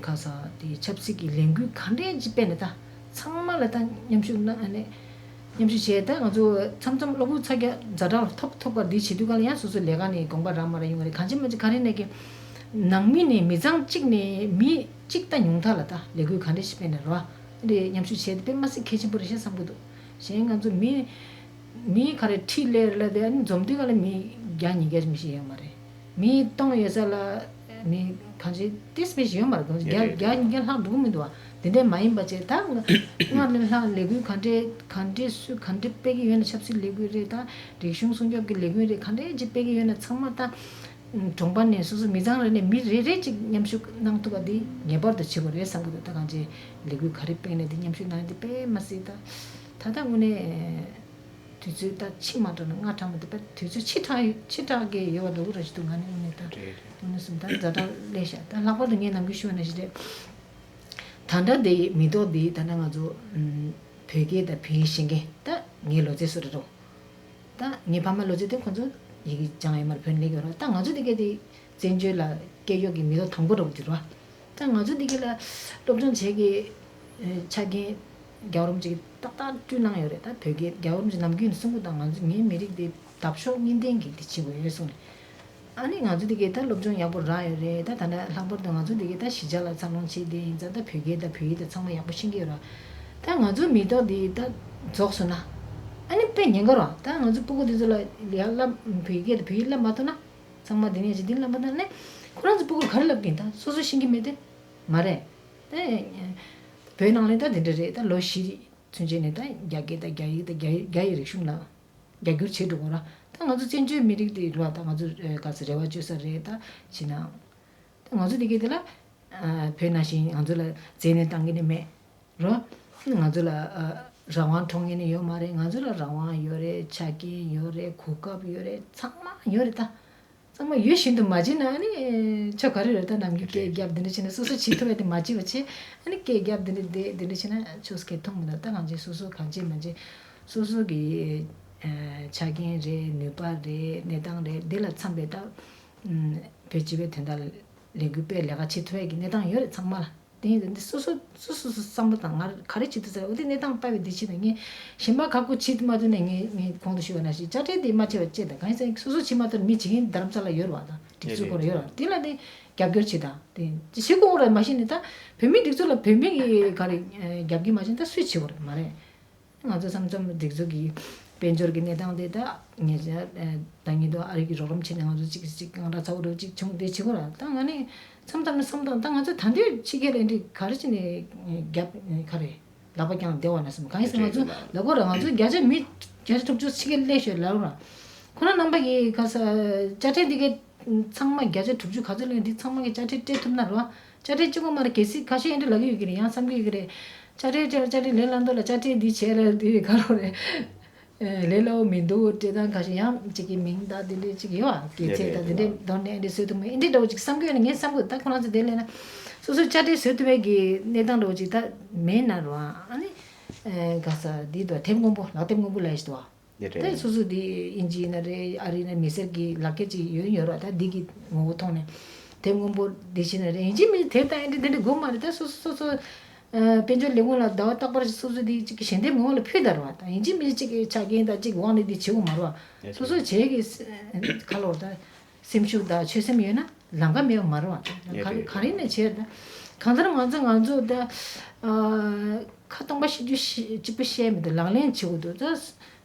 ག་ས་དེ་ཆབ་སྲིད་ཀྱི་ལས་འགུལ་ག་འདྲས་ཅིག་སྤེལ་ནས་ད་ཚང་མ་ལ་ད་མཉམ་ཞུགས་གནང་ནས་མཉམ་ཞུགས་བྱས། ད་ང་ཚོ་མཚམས་མཚམས་གློ་བུར་ཚ་གྱང་ཛ་དྲག་ཐོབ་ཐོབ་པར་འདི་བྱེད་དུས་ག་ལ་ཡང་སོ་སོའི་ལས་ཀ་ནས་དགོངས་པ་རག་མ་རག་ཡོང་བ་རེད། གང་ཅི་མ་ཅི་ག་རེ་ནས་ཀྱི་ནང་མི་ནས་མི་ཚང་གཅིག་ནས་མི་གཅིག་ད་ཉུང་མཐའ་ལ་ད་ལས་འགུལ་ག་འདྲས་ཞིག་སྤེལ་ནས་རོ་འདི་མཉམ་ཞུགས་བྱས་ཏེ་དཔེ་མ་སྲིད་གལ་ཆེན་པོ་རེད་ཤག་བསམ་གི་འདུག་གཞན་ང་ཚོ་མི་མི་ག་རེ་ཁྲི་ལས་ལ་དེ་ཨ་ནི་འཛོམས་དུས་ག་ལ་མི་བརྒྱ་ཉིས་བརྒྱ་མི་ཞིག་ཡོད་མ་རེད། མི་སྟོང་ཡོད་ས་ལ་མི་གང་ཅི་ཏིས་མི་ཞིག་ཡོད་མ་རེད། གང་ཅི་བརྒྱ་རེད་རེད། བརྒྱ་ཉིས་བརྒྱ་ལྷག་འགྲོ་གི་མི་འདུག་བ། དེ་འདྲས་མ་ཡིན་པ་བྱས་ད་སྔར་ནས་ལྷག་ལས་འགུལ་ག་འདྲས་ག་འདྲས་སུ་ག་འདྲས་སྤེལ་གི་ཡོད་ན། ཆབ་སྲིད་ལས་འགུལ་རེད། ད་རིག་གཞུང་སྲུང་སྐྱོབ་ཀྱི་ལས་འགུལ་རེད། ག་འདྲས་ཅིག་སྤེལ་གི་ཡོད་ན་ཚང་མ་ད་གྲོང་པ་ནས་སོ་སོ་མི་ཚང་རེ་ནས་མི་རེ་རེ་ཅིག་མཉམ་ཞུགས་གནང་ཐུབ་པ་འདི་ངེས་པར་དུ་བྱེད་དགོས་རེད་བསམ་གི་འདུག་ད་གང་ཅི་ལས་འགུལ་ག་རེ་སྤེལ་ནས་འདི་མཉམ་ཞུགས་གནང་འདི་དཔེ་མ་སྲིད་ད་ད་ལྟ་དངོས་གནས། དུས་ཚོད་ད་ཕྱི་མ་འགྲོ་ན་སྔ་དྲགས་མ་འདུག་པ། དུས་ཚོད་ཕྱི་དྲགས་ཕྱི་དྲགས་ཀྱི་ཡོད་པ་འདྲ་བོ་ར་ཞིག་འདུག་ང་ནི་དངོས་གནས་ད་རེད་རེད། དངོས་གནས་སོང་ད་ཛ་དྲག་སླེབས་ཤག་ད་ལྷག་པར་དུ་ངས་ནམ་རྒྱུན་ཞུ་བ་ནང་བཞིན་རེད། ད་ལྟ་འདི་མི་ཐོག་འདི་ད་ལྟ་ང་ཚོ་བོད་སྐད་དང་བོད་ཡིག་ཤེས་མཁན་ད་ངའི་ལོ་ཚད་སུ་རེད་རོ། ད་ངའི་ཕ་མ་ལོ་ཚད་དེ་ཁོང་ཚོ་ཡི་གེ་སྦྱང་ཡོད་མ་རེད། བོད་ནས་སླེབས་ཡོད་རོ། ད་ང་ཚོ་འདི་ག་དེ། བཙན་བྱོལ་ལ་སྐད་གཡོག་གི་མི་ཐོག་དང་པོ་འདྲ་བོ་འདི་རེད་བ། ད་ང་ཚོ་འདི་ག་ལ་སློབ་སྦྱོང་བྱེད་ཀྱི་ཆ་རྐྱེན་རྒྱལ་བ་རིན་པོ་ཆེ་གིས་ཏག་ཏག་བསྐྲུན་གནང་ཡོད་རེད། ད་བོད་སྐད་རྒྱལ་བ་རིན་པོ་ཆེ་ནམ་རྒྱུན་ནས་གསུང་གི་འདུག་ང་ཚོ་ངའི་མི་རིགས་འདི་འདབ་གཤོག་གཉིས་ལྡན་གྱི་འདི་བྱེད་དགོས་ཡོད་གསུངས་ནས། ཨ་ནི་ང་ཚོ་འདི་ག་ད་སློབ་སྦྱོང་ཡག་པོ་རག་ཡོད་རེད། ད་ད་ལྟ་ལྷག་པར་དུ་ང་ཚོ་འདི་ག་ད་གཞིས་ཆགས་ལ་འཚར་ལོངས་བྱས་བསྡད་ཡིན་ཙང་ད་བོད་སྐད་དང་བོད་ཡིག་དང་ཚང་མ་ཡག་པོ་ཤེས་ཀྱི་ཡོད་རེད། ད་ང་ཚོའི་མི་ཐོག་འདི་ད་རྫོགས་སོང་ན་ཨ་ནི་དཔེ་ཉེན་ཁ་རེད་བ། ད་ང་ཚོ་སྤུ་གུ་འདི་ཚོ་ལ་ཡར་བསླབ་བོད་སྐད་དང་བོད་ཡིག་བསླབ་མ་ཐུབ་ན། ཚང་མ་འདི་ནས་ཅིག་འདི་ལབ་པ་དང་ནི་ཁོ་རང་ཚོ་སྤུ་གུར་ག་རེ་ལབ་ཀྱིན་ད་སོ་སོ་ཤེས་ཀྱི་མེད་དེ། མ་རེད། ད་བོད་ནང་ལ་ད་འདི་འདྲ་རེད། ད་ལོ་བཞི་ཚུན་ཆད་ནས་ད་རྒྱ་སྐད་ད་རྒྱ་ཡིག་ད་རྒྱ་རྒྱ་ཡི་རིག་གཞུང་ལ་རྒྱ་སྒྱུར་བྱེད་འགྲོ་གོ་ར། ད་ང་ཚོ་བཙན་བྱོལ་མི་རིགས་དེ་རུ་བ་ད་ང་ཚོ་ག་ས་རེ་བ་བཅོལ་ས་རེད། ད་ཕྱི་ནང་ད་ང་ཚོ་འདི་གའི་དེ་ལ་བོད་ནང་བཞིན་ང་ཚོ་ལ་མཛེས་ནས་བཏང་གི་ནི་མེད། རོ། ང་ཚོ་ལ་ཨ་རང་དབང་འཕྲོག་མཁན་ནི་ཡོད་མ་རེད། ང་ཚོ་ལ་རང་དབང་ཡོད་རེད། ཆ་རྐྱེན་ཡོད་རེད། གོ་སྐབས་ཡོད་རེད། ཚང་མ་ཡོད་རེད། ད་ཚང་མ་ཡོད་བཞིན་དུ་མ་བྱེད་ན་ཨ་ནི་ཆོ་ག་རེ་རེད། ད་ནམ་རྒྱུན་སྐད་རྒྱབ་འདི་འདྲ་བྱས་ན་སོ་སོ་བྱེད་ཐུབ་པ་དེ་མ་བྱེད་པ་བྱེད། ཨ་ནི་སྐད་རྒྱབ་འདི་འདྲ་བསྡད་འདི་འདྲ་བྱས་ན་ཆོ་སྐད་མཐོང་མི་འདུག་ད་གང་བྱེད་སོ་སོ་གང་བྱེད་མ་བྱེད་སོ་སོ་གི་ཨ་ཆ་རྐྱེན་རེད། ནུས་པ་རེད། གནས་སྟངས་རེད། འདི་ལ་འཚམ་པའི་ད་ཨ་བོད་སྤྱི་པའི་དོན་དག་ལ། ལས་འགུལ་སྤེལ་ལས་ཀ་བྱེད་ཐུབ་ཡས་ཀྱི་གནས་སྟངས་ཡོད་རེད་ཚང་མ་ལ། དེ་ཡིན་དུས་འདི་སོ་སོ་སོ་སོ་སོ་བསམ་བློ་དང་ང་ག་རེ་བྱེད་ཐུབ་ཟེར་འོ་དེ་གནས་སྟངས་དཔའ་བའི་འདི་བྱེད་དང་ངས་གཞན་པ་ཁག་པོ་བྱེད་མ་ཐུབ་ནས་ངས་ངས་གོང་དུ་ཞུས་པ་ནང་བཞིན་དཔྱ་ཁྲལ་དེ་མ་བྱས་པ་བཅད་དང་གང་ཡིན་ཟེར་ན་སོ་སོ་བྱེད་མ་ཐུབ་ན་མི་བྱེད་མཁན་རྡ་རམ་ས་ལ་ཡོད་རེད་བ་དང་སྒྲིག་འཛུགས་ཁོ་རང་ཡོད་རེད་བ་དེ་ལ་དེ་རྒྱབ་སྐྱོར་བྱེད་དང་དེ་བྱེད་དགོས་རེད་མ་གཞི་ནས་ད་བོད་མིའི་སྒྲིག་འཛུགས་ལ་བོད་མི་གི་ག་རེ་རྒྱབ་སྐྱོར་མ་བྱས་ན་ད་སུས་བྱེད་དགོས་རེད་མ་རེད། ང་ཚོ་མཚམས་མཚམས་སྒྲིག་འཛུགས་ཀྱི་དཔལ་འབྱོར་གྱི་གནས་སྟངས་དེ་དག་ངེད་ཅག་ད་ཉིན་དུ་ཨ་རི་གི་རོགས་རམ་བྱས་ནས་ང་ཚོ་གཅིག་གཅིག་གང་འདྲ་ཚ་བོ་འདྲ་བོ་གཅིག་བྱུང་དེ་བྱེད་དགོས་ར་ད་ང་ནི་མཚམས་མཚམས་ནས་བསམ་སྟངས་ད་ང་ཚོ་ད་འདོད་ཕྱི་རྒྱལ་ལ་འདི་ག་རེ་བྱས་ནས་རྒྱབ་ག་རེ་ལག་པ་བརྐྱངས་བསྡད་བ་ན་བསམ་གང་ཡིན་ཟེར་ང་ཚོ་ལབ་དགོས་ར་ང་ཚོ་བརྒྱ་ཆ་མི་བརྒྱ་ཆ་དྲུག་ཅུ་ཕྱི་རྒྱལ་སླེབས་ཤོད་ལབ་ར་ཁོ་རང་རྣམ་པ་གི་ག་ས་དཔྱ་ཁྲལ་འདི་གའི། ཚང་མ་བརྒྱ་ཆ་དྲུག་ཅུ་ག་ཚོད་ལོན་འདི་ཚང་མ་གི་དཔྱ་ཁྲལ་སྤྲད་ཐུབ་ན་རོ། དཔྱ་ཁྲལ་གཅིག་པོ་མ་རེད་གལ་སྲིད་ཁ་ཤས་ཨེ་འདྲ་ལབ་ཀྱི་ཡོད་ཀྱི་རེད་ཡང་བསམ་གྱི་ཡོད་ཀྱི་རེད། དཔྱ་ཁྲལ་སྤྲད་དཔྱ་ཁྲལ་ལས་སླ་མདོ་ལ་དཔྱ་ཁྲལ་འདི་བྱས་རེད་འདི་ག་རོ་རེད། ལས་སླ་བོ་མི་འདུག་སྤྲད་སྟངས་ཁ་ཤས་ཡང་གཅིག་གི་མིང་དང་འདི་འདྲས་གཅིག་ཡོད་ཨ་གལ་ཚད་དང་འདི་འདྲས་མདོར་ནས་ཨེ་འདྲས་བཟོས་ཐུབ་མོད་ཨེ་འདྲས་འདྲ་བོ་ཅིག་བསམ་གྱི་ཡོད་ན་ངས་བསམ་གྱི་ཡོད་ད་ཁོ་རང་ཚོ་དེ་ལས་ན་སོ་སོའི་དཔྱ་ཁྲལ་བཟོ་ཐུབ་པའི་གི་གནས་སྟངས་འདྲ་བོ་ཅིག་ད་མེད་ན་རོ་ཨ་ནི་ག་ས་འདི་དང་དེབ་སྔོན་པོ་ལག་དེབ་སྔོན་པོ་ལ་ཡིས་དོ། དེ་རེད། དེ་སོ་སོ་དེ་ཨིན་ཇི་ཡིན་ན་རེད་ཨ་རི་ཡིན་ན་མི་སེར་གྱི་ལག་ཁྱེར་ཅིག་ཡོད་ཡོད་ར་ད་འདི་གི་ངོ་བོ་མཐོང་ནས་དེབ་སྔོན་པོ་འདི་ཕྱིན་ན་རེད་ཨིན་ཇི་མི་དེབ་དང་ཨེ་འདྲ་དེ་འདྲ་དགོས་མ་རེད་ད་སོ་སོ་སོ་སོ་དཔལ་འབྱོར་ལས་ཁུངས་ལ་ཟླ་བ་རྟག་པར་སོ་སོ་དེ་ཅིག་གི་ཞལ་འདེབས་ངོ་བོ་ལ་ཕུལ་ད་ར་བ་ད་ཨིན་ཇི་མི་ཅིག་གི་ཆ་རྐྱེན་དང་ཅིག་དབང་ནས་འདི་བྱེད་དགོས་མ་ར་བ་སོ་སོ་བྱས་གི་ཁ་ལོར་ད་སེམས་ཤུགས་དང་ཆོད་སེམས་ཡོད་ན་ལམ་ཁ་མེད་པ་མ་ར་བ་ད་ག་རེ་ནས་བྱས་ད་གང་ལྟར་ང་ཚོ་ང་ཚོ་ད་ཁ་སྟོང་པ་བཤད་རྒྱུ་གཅིག་པུ་བཤད་མི་འདུག་ལག་ལེན་བྱེད་དགོས་འདུག་ད།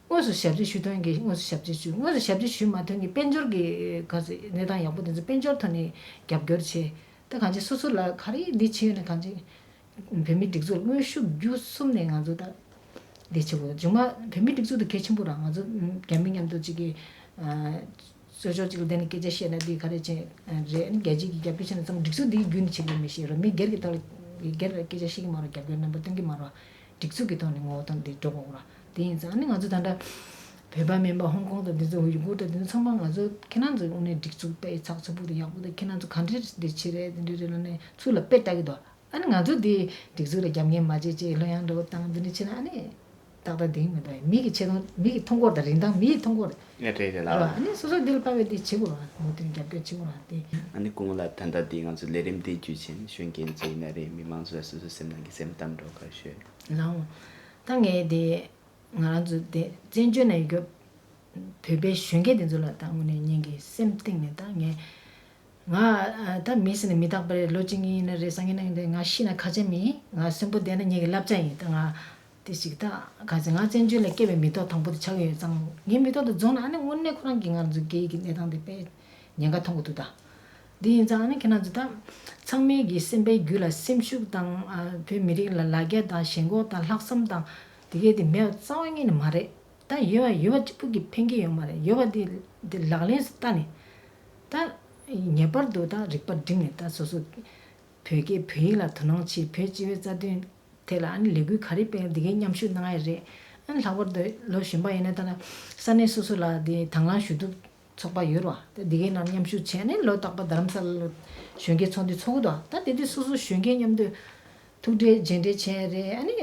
དངོས་སུ་ཞབས་ཕྱི་ཞུ་དོན་གྱི་དངོས་སུ་ཞབས་ཕྱི་ཞུ་དངོས་སུ་ཞབས་ཕྱི་ཞུ་མ་ཐོན་གྱི་དཔལ་འབྱོར་གྱི་ག་ཚོད་གནས་སྟངས་ཡག་པོ་དེ་ཚོ་དཔལ་འབྱོར་ཐོག་ནས་རྒྱབ་སྐྱོར་བྱེད་ད་གང་ཅི་སོ་སོ་ལ་ག་རེ་འདི་བྱེད་ཡོད་ན་གང་ཅི་བོད་མི་སྒྲིག་འཛུགས་དངོས་ཤུགས་བརྒྱུད་གསུམ་ནས་ང་ཚོ་ད་འདི་བྱེད་དགོས་བྱུང་མ་བོད་མི་སྒྲིག་འཛུགས་དེ་གལ་ཆེན་པོ་རང་ང་ཚོ་རྒྱ་མི་མཉམ་དུ་གཅིག་གི་གསོལ་ཕྱོགས་གཅིག་ལ་བསྡད་ནས་སྐད་ཆ་བཤད་ན་འདི་ག་རེ་བྱེད་རེད་རྒྱལ་སྤྱི་གི་རྒྱབ་སྐྱོར་བྱས་ན་ཚང་མ་སྒྲིག་འཛུགས་འདིའི་བརྒྱུད་ནས་བྱེད་དགོས་མི་ཤེས་རོ་མི་སྒེར་གྱི་ཐོག་ལ་སྒེར་ལ་སྐད་ཆ་བཤད་ཀྱི་མ་རོ་རྒྱབ་སྐྱོར་རྣམ་པ་སྟོན་གྱི་མ་རོ། སྒྲིག་འཛུགས་ཀྱི་ཐོག་ནས་ངོ་བོ་དང་འདི་འགྲོ་དགོས་ར། དེ་ཡིན་ཙང་ཨ་ནི་ང་ཚོ་ད་ལྟ་བོད་པ་མིན་པ་ཧོང་ཀོང་དང་འདི་ཚོ་ཡུ་གུར་དང་འདི་ཚོ་ཚང་མ་ང་ཚོ་ཁྱེད་རང་ཚོ་དངོས་གནས་སྒྲིག་འཛུགས་དཔེ་ཚགས་ཚུད་པོ་དང་ཡག་པོ་དང་ཁྱེད་རང་ཚོ་ག་འདྲས་འདི་བྱེད་རེད་འདི་འདྲས་རེད་ལབ་ནས་ཚུར་ལ་དཔེ་ལྟ་གི་འདུག་ཨ་ནི་ང་ཚོ་འདི་སྒྲིག་འཛུགས་ལ་རྒྱབ་ངན་མ་བྱེད་ཅེས་ལྷོད་ཡངས་འདྲ་བོ་བཏང་འདི་འདྲས་བྱེད་ན་ཨ་ནི་ཏག་ཏག་འདིང་མི་འདུག་མི་གི་ཆེ་མཐོང་མི་གི་མཐོང་སྐོར་དང་རིན་ཐང་མི་ཡི་མཐོང་སྐོར་ཨེ་རེད་རེད་ལ། ར་ཨ་ནི་སོ་སོ་འདི་ལ་དཔའ་བའི་འདི་བྱེད་དགོས་ར་མུ་མཐུད་རྒྱབ་སྐྱོར་བྱེད་དགོས་ར་དེ། ཨ་ནི་སྐུ་ངོ་ལགས་ད་ལྟ་འདི་ང་ཚོ་ལས་རིམ་འདི་བརྒྱུད་བྱས་ནས་གཞོན་སྐྱེས་ཚོ་ཡིན་ན་རེད་མི་མང་ཚོ་ལ་སོ་སོའི་སེམས་ནང་གི་སེམས་གཏམ་འདྲ་བོ་ཁ་ཤས། ལའོ། ད་ངས་དེ་ང་རང་ཚོ་དེ་བཙན་བྱོལ་ནང་ཡོད་རྒྱུ་བོད་པའི་གཞོན་སྐྱེས་དེ་ཚོ་ལ་ད་དངོས་གནས་སྙིང་གི་སེམས་གཏིང་ནས་ད་ངས་ང་ད་མི་ཟེར་ནས་མི་རྟག་པ་རེད་ལོ་གཅིག་གཉིས་ཡིན་ན་རེད་སང་ཉིན་ན་ཡིན་ན་རེད་ང་ཤི་ན་ཁ་ཆེ་མི་ཡིན་ང་གསོན་པོ་བསྡད་ན་ངེད་ཀྱི་བསླབ་བྱ་ཡིན་ད་ང་དེ་ཞིག་ད་ག་ཚོད་ང་བཙན་བྱོལ་ལ་སྐྱེས་པའི་མི་ཐོག་དང་པོ་དེ་ཆགས་ཡོད་ཙང་ངའི་མི་ཐོག་དེ་རྫོགས་ན་ཨ་ནི་དངོས་གནས་ཁོ་རང་གིས་ང་ཚོའི་སྐད་ཡིག་གི་གནས་སྟངས་དེ་དཔེ་ཉེན་ཁ་མཐོང་གི་འདུག་ད། འདི་ཡིན་ཙང་ཨ་ནི་ཁྱེད་རང་ཚོ་ད་ཚང་མའི་གི་སེམས་པའི་རྒྱུད་ལ་སེམས་ཤུགས་དང་ཨ་བོད་མི་རིགས་ལ་ལ་རྒྱ་དང་ཞེན་ཁོག་དང་ལྷག་བསམ་དང་དེ་གས་དེ་མེད་པ་རྩ་བ་ཉིད་ནས་མ་རེད། ད་ཡོད་པ་ཡོད་པ་གཅིག་པུ་གིས་ཕན་གྱི་ཡོད་མ་རེད་ཡོད་པ་དེ་དེ་ལག་ལེན་དུ་བསྟར་ནས་ད་ངེས་པར་དུ་ད་རིག་པ་བསྒྲིམས་ནས་ད་སོ་སོ་བོད་སྐད་བོད་ཡིག་ལ་དོ་སྣང་བྱེད་བོད་སྤྱི་པའི་རྩ་དོན་ཐད་ལ་ཨ་ནི་ལས་འགུལ་ག་རེ་སྤེལ་འདི་གའི་མཉམ་ཞུགས་གནང་ཡ་རེད། ཨ་ནི་ལྷག་པར་དུ་ལོ་གཞོན་པ་ཡིན་ན་ད་ལ་ས་གནས་སོ་སོ་ལ་དེ་དང་བླངས་ཞུ་གཏུག་ཚོགས་པ་ཡོད་རེད་བ། དེ་འདི་གའི་ནང་མཉམ་ཞུགས་བྱས་ནས་ལོ་རྟག་པར་རྡ་རམ་ས་ལ་ལ་གཞོན་སྐྱེས་ཚོགས་འདུ་ཚོགས་གི་འདུག་ད་དེ་དུས་སོ་སོ་གཞོན་སྐྱེས་མཉམ་དུ་ཐུག་འཕྲད་མཇལ་འཕྲད་བྱས་རེད་ཨ་ནི།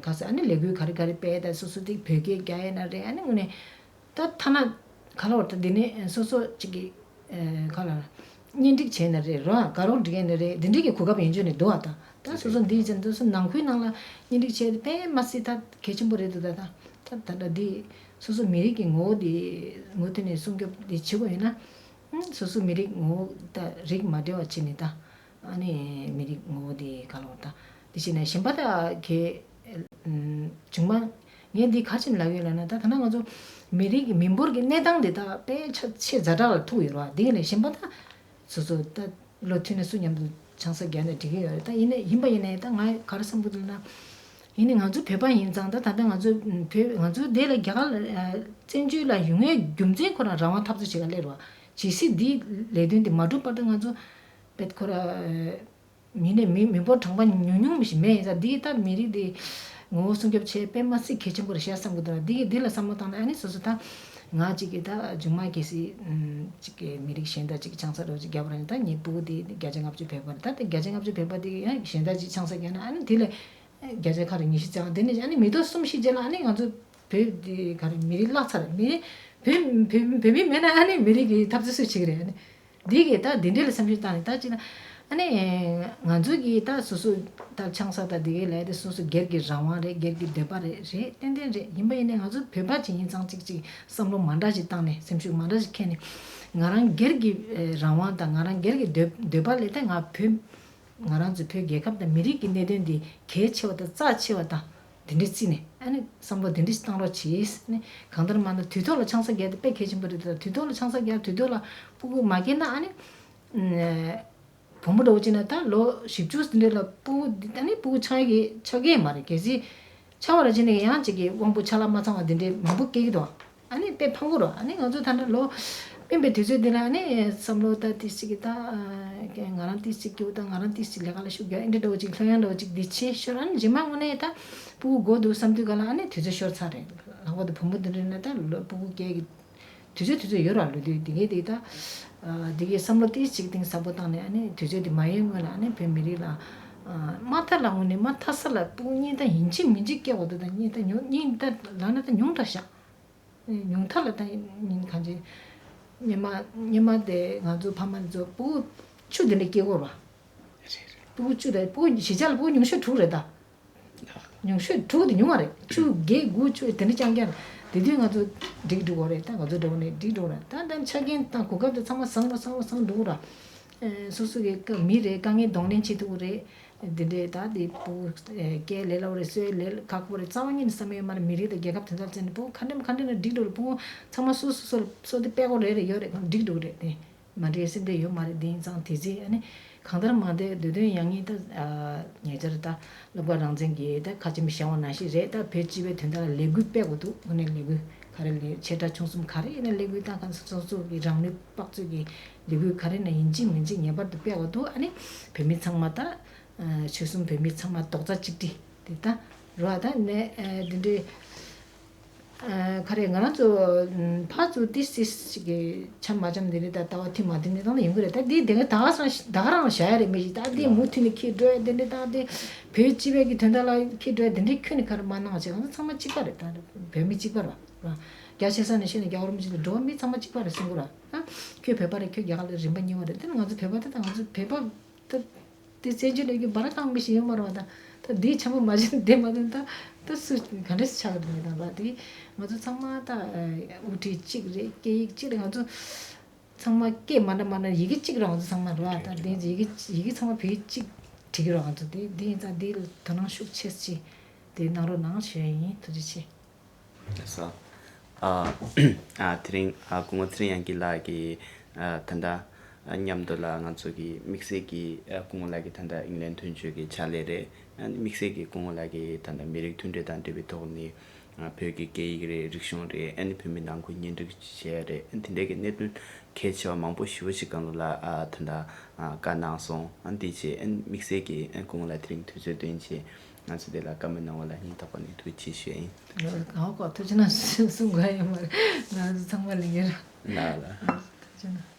ག་ས་ཨ་ནི་ལས་འགུལ་ག་རེ་ག་རེ་སྤེལ་ད་སོ་སོ་དེ་བོད་སྐད་རྒྱག་ཡས་ན་རེད་ཨ་ནི་དངོས་གནས་ད་ཐ་ན་ག་ལ་བར་ད་འདི་ནས་སོ་སོ་གཅིག་གི་ག་ལ་གཉེན་སྒྲིག་བྱས་ན་རེད་རོ་དགའ་རོགས་སྒྲིག་ཡས་ན་རེད་འདི་འདྲས་ཀྱི་གོ་སྐབས་ཡན་ཆོད་ནས་འདུག་ཨ་ད་ད་སོ་སོ་འདི་ཡིན་ཙང་འདི་སོ་ནང་ཁུལ་ནང་ལ་གཉེན་སྒྲིག་བྱས་ཏེ་དཔེ་མ་སྲིད་ད་གལ་ཆེན་པོ་རེད་འདུག་ད་ད་ད་ད་ད་འདི་སོ་སོ་མི་རིགས་ཀྱི་ངོ་བོ་འདི་མུ་མཐུད་ནས་སྲུང་སྐྱོབ་འདི་བྱེད་དགོས་ཡོད་ན་སོ་སོ་མི་རིགས་ངོ་བོ་ད་རིགས་མ་འབྲེལ་བ་བྱས་ནས་ད། ཨ་ནི་མི་རིགས་ངོ་བོ་དེ་ག་ལ་བར་ད་དེ་བྱས་ནས་གཞན་པ་ད་གའི་བྱུང་མ་ངས་འདི་ག་ཅིམ་ལབ་ཡོད་ལབ་ན་ད་ད་ན་ང་ཚོ་མི་རིགས་མི་འབོར་གྱི་གནས་སྟངས་དེ་ད་དཔེ་ཆ་ཆེ་ཛ་དྲག་ལ་ཐུག་ཡོད་རེད་བ། དེ་ནས་གཞན་པ་ད་སོ་སོ་ད་ལོ་མཐུད་ནས་སུ་མཉམ་དུ་ཆང་ས་བརྒྱབ་ནས་འགྲིག་གི་ཡོད་རེད། ད་ཡིན་ནས་ཡིན་པ་ཡིན་ནས་ད་ང་ག་རེ་བསམ་གི་འདུག་ལབ་ན་ཡིན་ནས་ང་ཚོ་བོད་པ་ཡིན་ཙང་ད་ད་ལྟ་ང་ཚོ་བོད་ང་ཚོ་དེ་ལ་རྒྱ་གར་བཙན་བྱོལ་ལ་ཡོང་ཡས་རྒྱུ་མཚན་ཁོ་རང་རང་དབང་འཐབ་རྩོད་བྱེད་ག་སླེབས་རེད་བ། ཇི་སྲིད་འདིའི་ལས་དོན་དེ་མ་འགྲུབ་བར་དུ་ང་ཚོ་བེད་ཁོ་ར་མི་ནས་མི་མི་འབོར་གྲངས་པ་ཉུང་ཉུང་མི་ཞིག་མེད་ཡིན་ཙང་འདི་ད་མི་རིགས་འདི་ངོ་བོ་སྲུང་སྐྱོབ་བྱེད་དཔེ་མ་སྲིད་གལ་ཆེན་པོ་རེད་ཤག་བསམ་གི་འདུག་འདི་འདི་ལ་བསམ་བློ་བཏང་ན་ཨ་ནི་སོ་སོ་ད་ང་གཅིག་གིས་ད་མཇུག་མ་གལ་སྲིད་གཅིག་གི་མི་རིགས་གཞན་དག་ཅིག་ཆང་ས་རོགས་ཅིག་བརྒྱབ་པ་ཡིན་ད་ངའི་སྤུ་གུ་འདི་བརྒྱ་ཆ་ལྔ་བཅུ་བོད་པ་རེད། ད་དེ་བརྒྱ་ཆ་ལྔ་བཅུ་བོད་པ་འདི་ཡང་གཞན་དག་ཅིག་ཆང་ས་བརྒྱབ་ན་ཨ་ནི་འདི་ལས་བརྒྱ་ཆ་ཁ་རེ་ཉི་ཤུ་རྩ་ལྔ་དེ་ནས་ཨ་ནི་མི་ཐོག་གསུམ་བཞི་རྗེས་ལ་ཨ་ནི་ང་ཚོ་བོད་འདི་ག་རེ་མི་རིགས་བརླག་ཚར་མི་རིགས་བོད་བོད་བོད་མི་མེད་ན་ཨ་ནི་མི་རིགས་ཀྱི་འཐབ་རྩོད་སུས་བྱེད་ཀྱི་རེད་ཨ་ནི། འདི་གི་ད་འདི་འདྲ་ལ་སེམས་ཤུགས་བཏང་ནས་ད་ཅི་ན། ཨ་ནི་ང་ཚོ་གི་ད་སོ་སོ་ད་ཆང་ས་ད་འདི་གི་ལས་དེ་སོ་སོ་སྒེར་གྱི་རང་དབང་རེད། སྒེར་གྱི་འདོད་པ་རེད། རེད། ཏན་ཏན་རེད། ཡིན་པ་ཡིན་ནའི་ང་ཚོ་བོད་པ་ཅིག་ཡིན་ཙང་ཅིག་ཅིག་བསམ་བློ་མ་འདྲ་ཞིག་བཏང་ནས་སེམས་ཤུགས་མ་འདྲ་ཞིག་འཁྱེར་ནས་ང་རང་སྒེར་གྱི་རང་དབང་དང་ང་རང་སྒེར་གྱི་འདོད་འདོད་པ་ལས་ད་ང་བོད་ང་རང་ཚོའི་བོད་རྒྱལ་ཁབ་དང་མི་རིགས་ཀྱི་གནད་དོན་འདི་གལ་ཆེ་བ་དང་རྩ་ཆེ་བ་དང་དེ་འདྲ་བརྩིས་ནས་ཨ་ནི་བསམ་བློ་དེ་འདྲ་ཞིག་བཏང་རོགས་གྱིས་ནི། གང་ལྟར་མ་ལྟར་དུས་ཐོག་ལ་ཆང་ས་བརྒྱབ་དེ་དཔེ་གལ་ཆེན་པོ་རེད། ད་དུས་ཐོག་ལ་ཆང་ས་བརྒྱབ་དུས་ཐོག་ལ་ཕྲུ་གུ་མ་སྐྱེས་ན་ཨ་ནི་བུ་མོ་འདྲ་བོ་ཅིག་ན་ད་ལོ་བཞི་བཅུ་དེ་འདྲ་ལ་ཕྲུ་གུ་ཨ་ནི་ཕྲུ་གུ་ཆགས་ཡས་ཀྱི་ཆགས་ཀྱི་མ་རེད། གལ་སྲིད་ཆགས་པ་ར་ཅིག་ནས་ཡང་ཅིག་གི་དབང་པོ་ཆ་ལག་མ་ཚང་བ་དེ་འདྲའི་མང་པོ་སྐྱེ་གི་འདུག་ཨ་ནི་དཔེ་ཕངས་པོ་རེད། ཨ་ནི་ང་ཚོ་ད་ལྟ་ལོ་སྤེན་པའི་དུས་ཚོད་འདི་ལ་ཨ་ནི་བསམ་བློ་ད་ཏིག་ཙི་གི་ད་ང་རང་ཏིག་ཙི་སྐྱིད་པོ་ད་ང་རང་ཏིག་ཙི་ལས་ཀ་ལ་ཤུགས་རྒྱག་ཨེ་འདྲ་འདྲ་བོ་ཅིག་ལྷོད་ཡངས་འདྲ་བོ་ཅིག་འདི་བྱས་ཤོར། ཨ་ནི་རྗེས་མ་དངོས་གནས་ད་ཕྲུ་གུ་དགོས་འདུག་བསམ་དུས་ག་ལ་ཨ་ནི་དུས་ཚོད་ཤོར་ཚར་རེད། ལྷག་པར་དུ་བུ་མོ་འདི་འདྲ་ན་ད་ལོ་ཕྲུ་གུ་སྐྱེ་གི་དུས་ཚོད་དུས་ཚོད་ཡོད་ར། ལོ་དུས་འདི་གའི་དེ་ད་འདི་གའི་བསམ་བློ་ཏིག་ཙི་གི་གཏིང་ཟབ་པོ་བཏང་ནས་ཨ་ནི་དུས་ཚོད་འདི་མ་ཡོལ་སྔོན་ལ་ཨ་ནི་བོད་མི་རིགས་ལ་མ་མཐའ་ལ་དངོས་གནས་མ་མཐའ་ས་ལ་ཕྲུ་གུ་གཉིས་ད་ཡིན་གཅིག་མིན་གཅིག་སྐྱེ་དགོས་འདུག་ད་གཉིས་ད་ཉུང་གཉིས་ད་ལབ་ན་ད་ཉུང་དྲགས་ཤག་ཉུང་མཐའ་ལ་ད་ཉིན་གང་ཅི། སྔོན་མ་སྔོན་མ་དེ་ང་ཚོ་ཕ་མ་ཚོ་ཕྲུ་གུ་བཅུ་དེ་འདྲ་སྐྱེ་དགོས་ར། ཕྲུ་གུ་བཅུ་དང་ཕྲུ་གུ་གཞིས་ཆགས་ལ་ཕྲུ་གུ་ཉུང་ཤོས་དྲུག་རེད་ད། ཉུང་ཤོས་དྲུག་དེ་ཉུང་བ་རེད། བཅུ་བརྒྱད་དགུ་བཅུ་དེ་འདྲ་རྐྱང་རྐྱང་རེད། དེ་དུས་ང་ཚོ་འགྲིག་འགྲོ་གི་རེད། ད་ང་ཚོ་འགྲོ་གི་ནས་འགྲིག་འགྲོ་རེད། ད་ད་ཆ་རྐྱེན་དང་གོ་སྐབས་དེ་ཚང་མ་བཟང་རུ་བཟང་རུ་བཟང་འགྲོ་གི་ར། སོ་སོ་གི་མི་རེད། དཀའ་ངལ་གདོང་ལེན་བྱེད་ཐུབ་ཀྱི་རེད། འདི་འདྲའི་ད་འདི་ཕྲུ་གུ་སྐྱེ་ལས་སླ་པོ་རེད། གསོ་ལས་ཁག་པོ་རེད། རྩ་བ་ཉིད་ནས་བསམ་ཡས་མ་རེད། མི་རིགས་དང་རྒྱལ་ཁབ་དོན་དག་བརྩིས་ནས་ཕྲུ་གུ་ག་འདྲ་མ་ག་འདྲ་ན་འགྲིག་འགྲོ་རེད། ཕྲུ་གུ་ཚང་མ་སོ་སོ་སོ་སོ་དེ་དཔེ་ཁོ་རེ་རེ་ཡོད་རེད། འགྲིག་འགྲོ་གི་རེད། དེ་མ་འགྲིག་སེམས་ཁྲལ་ཡོད་མ་རེད། དེ་ཡིན་ཙང་དེ་ཚེ་ཨ་ནི་གང་ལྟར་མ་བསྡད་སྡོད་དོན་ཡང་ངས་ད་ཉེ་ཆར་ད་སློབ་གྲྭ་རང་བཙན་གྱི་ད་ཁ་ཆེམས་བཞག་པ་ནང་བཞིན་རེད། ད་བོད་སྤྱི་པའི་དོན་དག་ལ་ལས་འགུལ་སྤེལ་དགོས་འདུག་དངོས་གནས་ལས་འགུལ་ག་རེ་ལས་ཆེ་ཕྲ་ཆུང་གསུམ་ག་རེ་ཡིན་ན་ལས་འགུལ་ད་ག་སོ་སོ་གི་རང་ནུས་དཔག་ཚོད་ཀྱི་ལས་འགུལ་ག་རེ་ན་ཡིན་གཅིག་མིན་གཅིག་ངེས་པར་དུ་སྤེལ་དགོས་འདུག་ཨ་ནི་བོད་མི་ཚང་མ་ད་ཆོལ་གསུམ་བོད་མི་ཚང་མ་རྡོག་རྩ་གཅིག་སྒྲིལ་དེ་ད་རོ་ཨ་ད་ནས་འདི་འདྲའི་ག་རེ་ང་རང་ཚོ་ཕར་ཚུར་ཏིས་ཏིས་ཅིག་གི་འཆམ་མ་འཆམ་འདི་འདྲའི་ད་ལྟ་བ་མཐུན་མ་མཐུན་ནི་ད་ཡོང་གི་རེད། ད་འདི་དེ་ག་ད་ག་སང་ད་ག་རང་བཞག་ཡ་རེད། མི་ཞིག་ད་འདི་མུ་མཐུད་ནས་འཁྱེར་འགྲོ་ཡ་འདི་འདྲའི་ད་འདི་བོད་སྤྱི་པའི་གི་དོན་དག་ལ་འཁྱེར་འགྲོ་ཡ་འདི་འདྲའི་ཁྱོན་ནས་ག་རེ་མ་གནང་བ་བྱས། ང་ཚོ་ཚང་མ་གཅིག་པ་རེད། ད་བོད་མི་གཅིག་པ་རེད། རྒྱ་ཆེ་ས་ནས་ཤེས་ནས་རྒྱ་གར་མི་ཞིག་ལ་འགྲོ་བ་མི་ཚང་མ་གཅིག་པ་རེད་གསུང་གི་ར། ཁྱོད་བོད་པ་རེད། ཁྱོད་རྒྱ་གར་ལ་རིམ་པ་གཉིས་པ་རེད། དེ་ནི་ང་ཚོ་བོད་པ་དེ་དང་ང་ཚོ་བོད་པ་དེ་དེ་བཙན་བྱོལ་ནས་ཀྱི་བར་གང་མི་ཞིག་ཡོད་མ་རེད་བ། ད་ད་དེའི་འཆམ་པོ་མ་བྱས་བསྡད་མ་ཐུབ། ད་ད་སུ་ག་འདྲས་ཆགས་ཀྱི་འདུག་མི་དང་ལ་དེ་ང་ཚོ་ཚང་མ་ད་དབུ་ཁྲིད་གཅིག་རེད། སྐད་ཡིག་གཅིག་རེད། ང་ཚོ་ཚང་མ་སྐད་མ་འདྲ་མ་འདྲ་ཡི་གེ་གཅིག་རེད། ང་ཚོ་ཚང་མ་རེད་བ། ད་དེ་ཡི་གེ་ཡི་གེ་ཚང་མ་བོད་ཡིག་གཅིག་བྲིས་ཀྱི་རེད། ང་ཚོ་དེ་དེ་ཡིན་ཙང་དེ་ལ་དོ་སྣང་ཤུགས་ཆེ་ཆེ་དེ་གནང་རོགས་གནང་ཞུ་ཡ་ཡིན། ཐུགས་རྗེ་ཆེ། ལགས་སོ། ཨ་ཨ་དེ་རིང་ཨ་སྐུ་ངོ་ཚེ་རིང་དབྱངས་སྐྱིད་ལགས་ཀྱིས་ཨ་ད་ལྟ་ཨ་མཉམ་དུ་ལ་ང་ཚོ་གི་དམིགས་བསལ་གྱི་ཨ་སྐུ་ངོ་ལགས་ཀྱིས་ད་ལྟ་ཨིང་ལན་དོན་གཅོད་ཀྱི་ཕྱག་ལས་རེད། ཨ་དམིགས་བསལ་གྱི་སྐུ་ངོ་ལགས་ཀྱིས་ད་ལྟ་མི་རིགས་མཐུན་སྒྲིལ་དང་འབྲེལ་བའི་ཐོག་ནས་ཨ་བོད་ཀྱི་སྐད་ཡིག་རེད། རིག་གཞུང་རེད། ཨ་ནི་བོད་མི་ནང་ཁུལ་གཉེན་སྒྲིག་བྱས་རེད། ཨ་དེ་འདྲའི་གི་གནད་དོན་གལ་ཆེ་བ་མང་པོ་ཞེ་པོ་ཞིག་སྒང་ལ་ཨ་ད་ལྟ་ཨ་བཀའ་གནང་སོང་། ཨ་འདི་བྱས་ཨ་དམིགས་བསལ་གྱི་ཨ་སྐུ་ངོ་ལགས་དེ་རིང་དུས་ཚོད་བཏོན་བྱས། ང་ཚོ་དེ་ལ་བཀའ་མོལ་གནང་བ་ལ་སྙིང་ཐག་པ་ནས་ཐུགས་རྗེ་ཆེ་ཞུ་ཡ་ཡིན། ང་ཁོ་ཐུགས་རྗེ་གནང་གསུང་དགོས་ཡོད་མ་རེད། ང་ཚོ་ཚང་མ་ལས་ངན་རེད། ལགས་ལགས། ཐུགས་རྗེ་གནང་།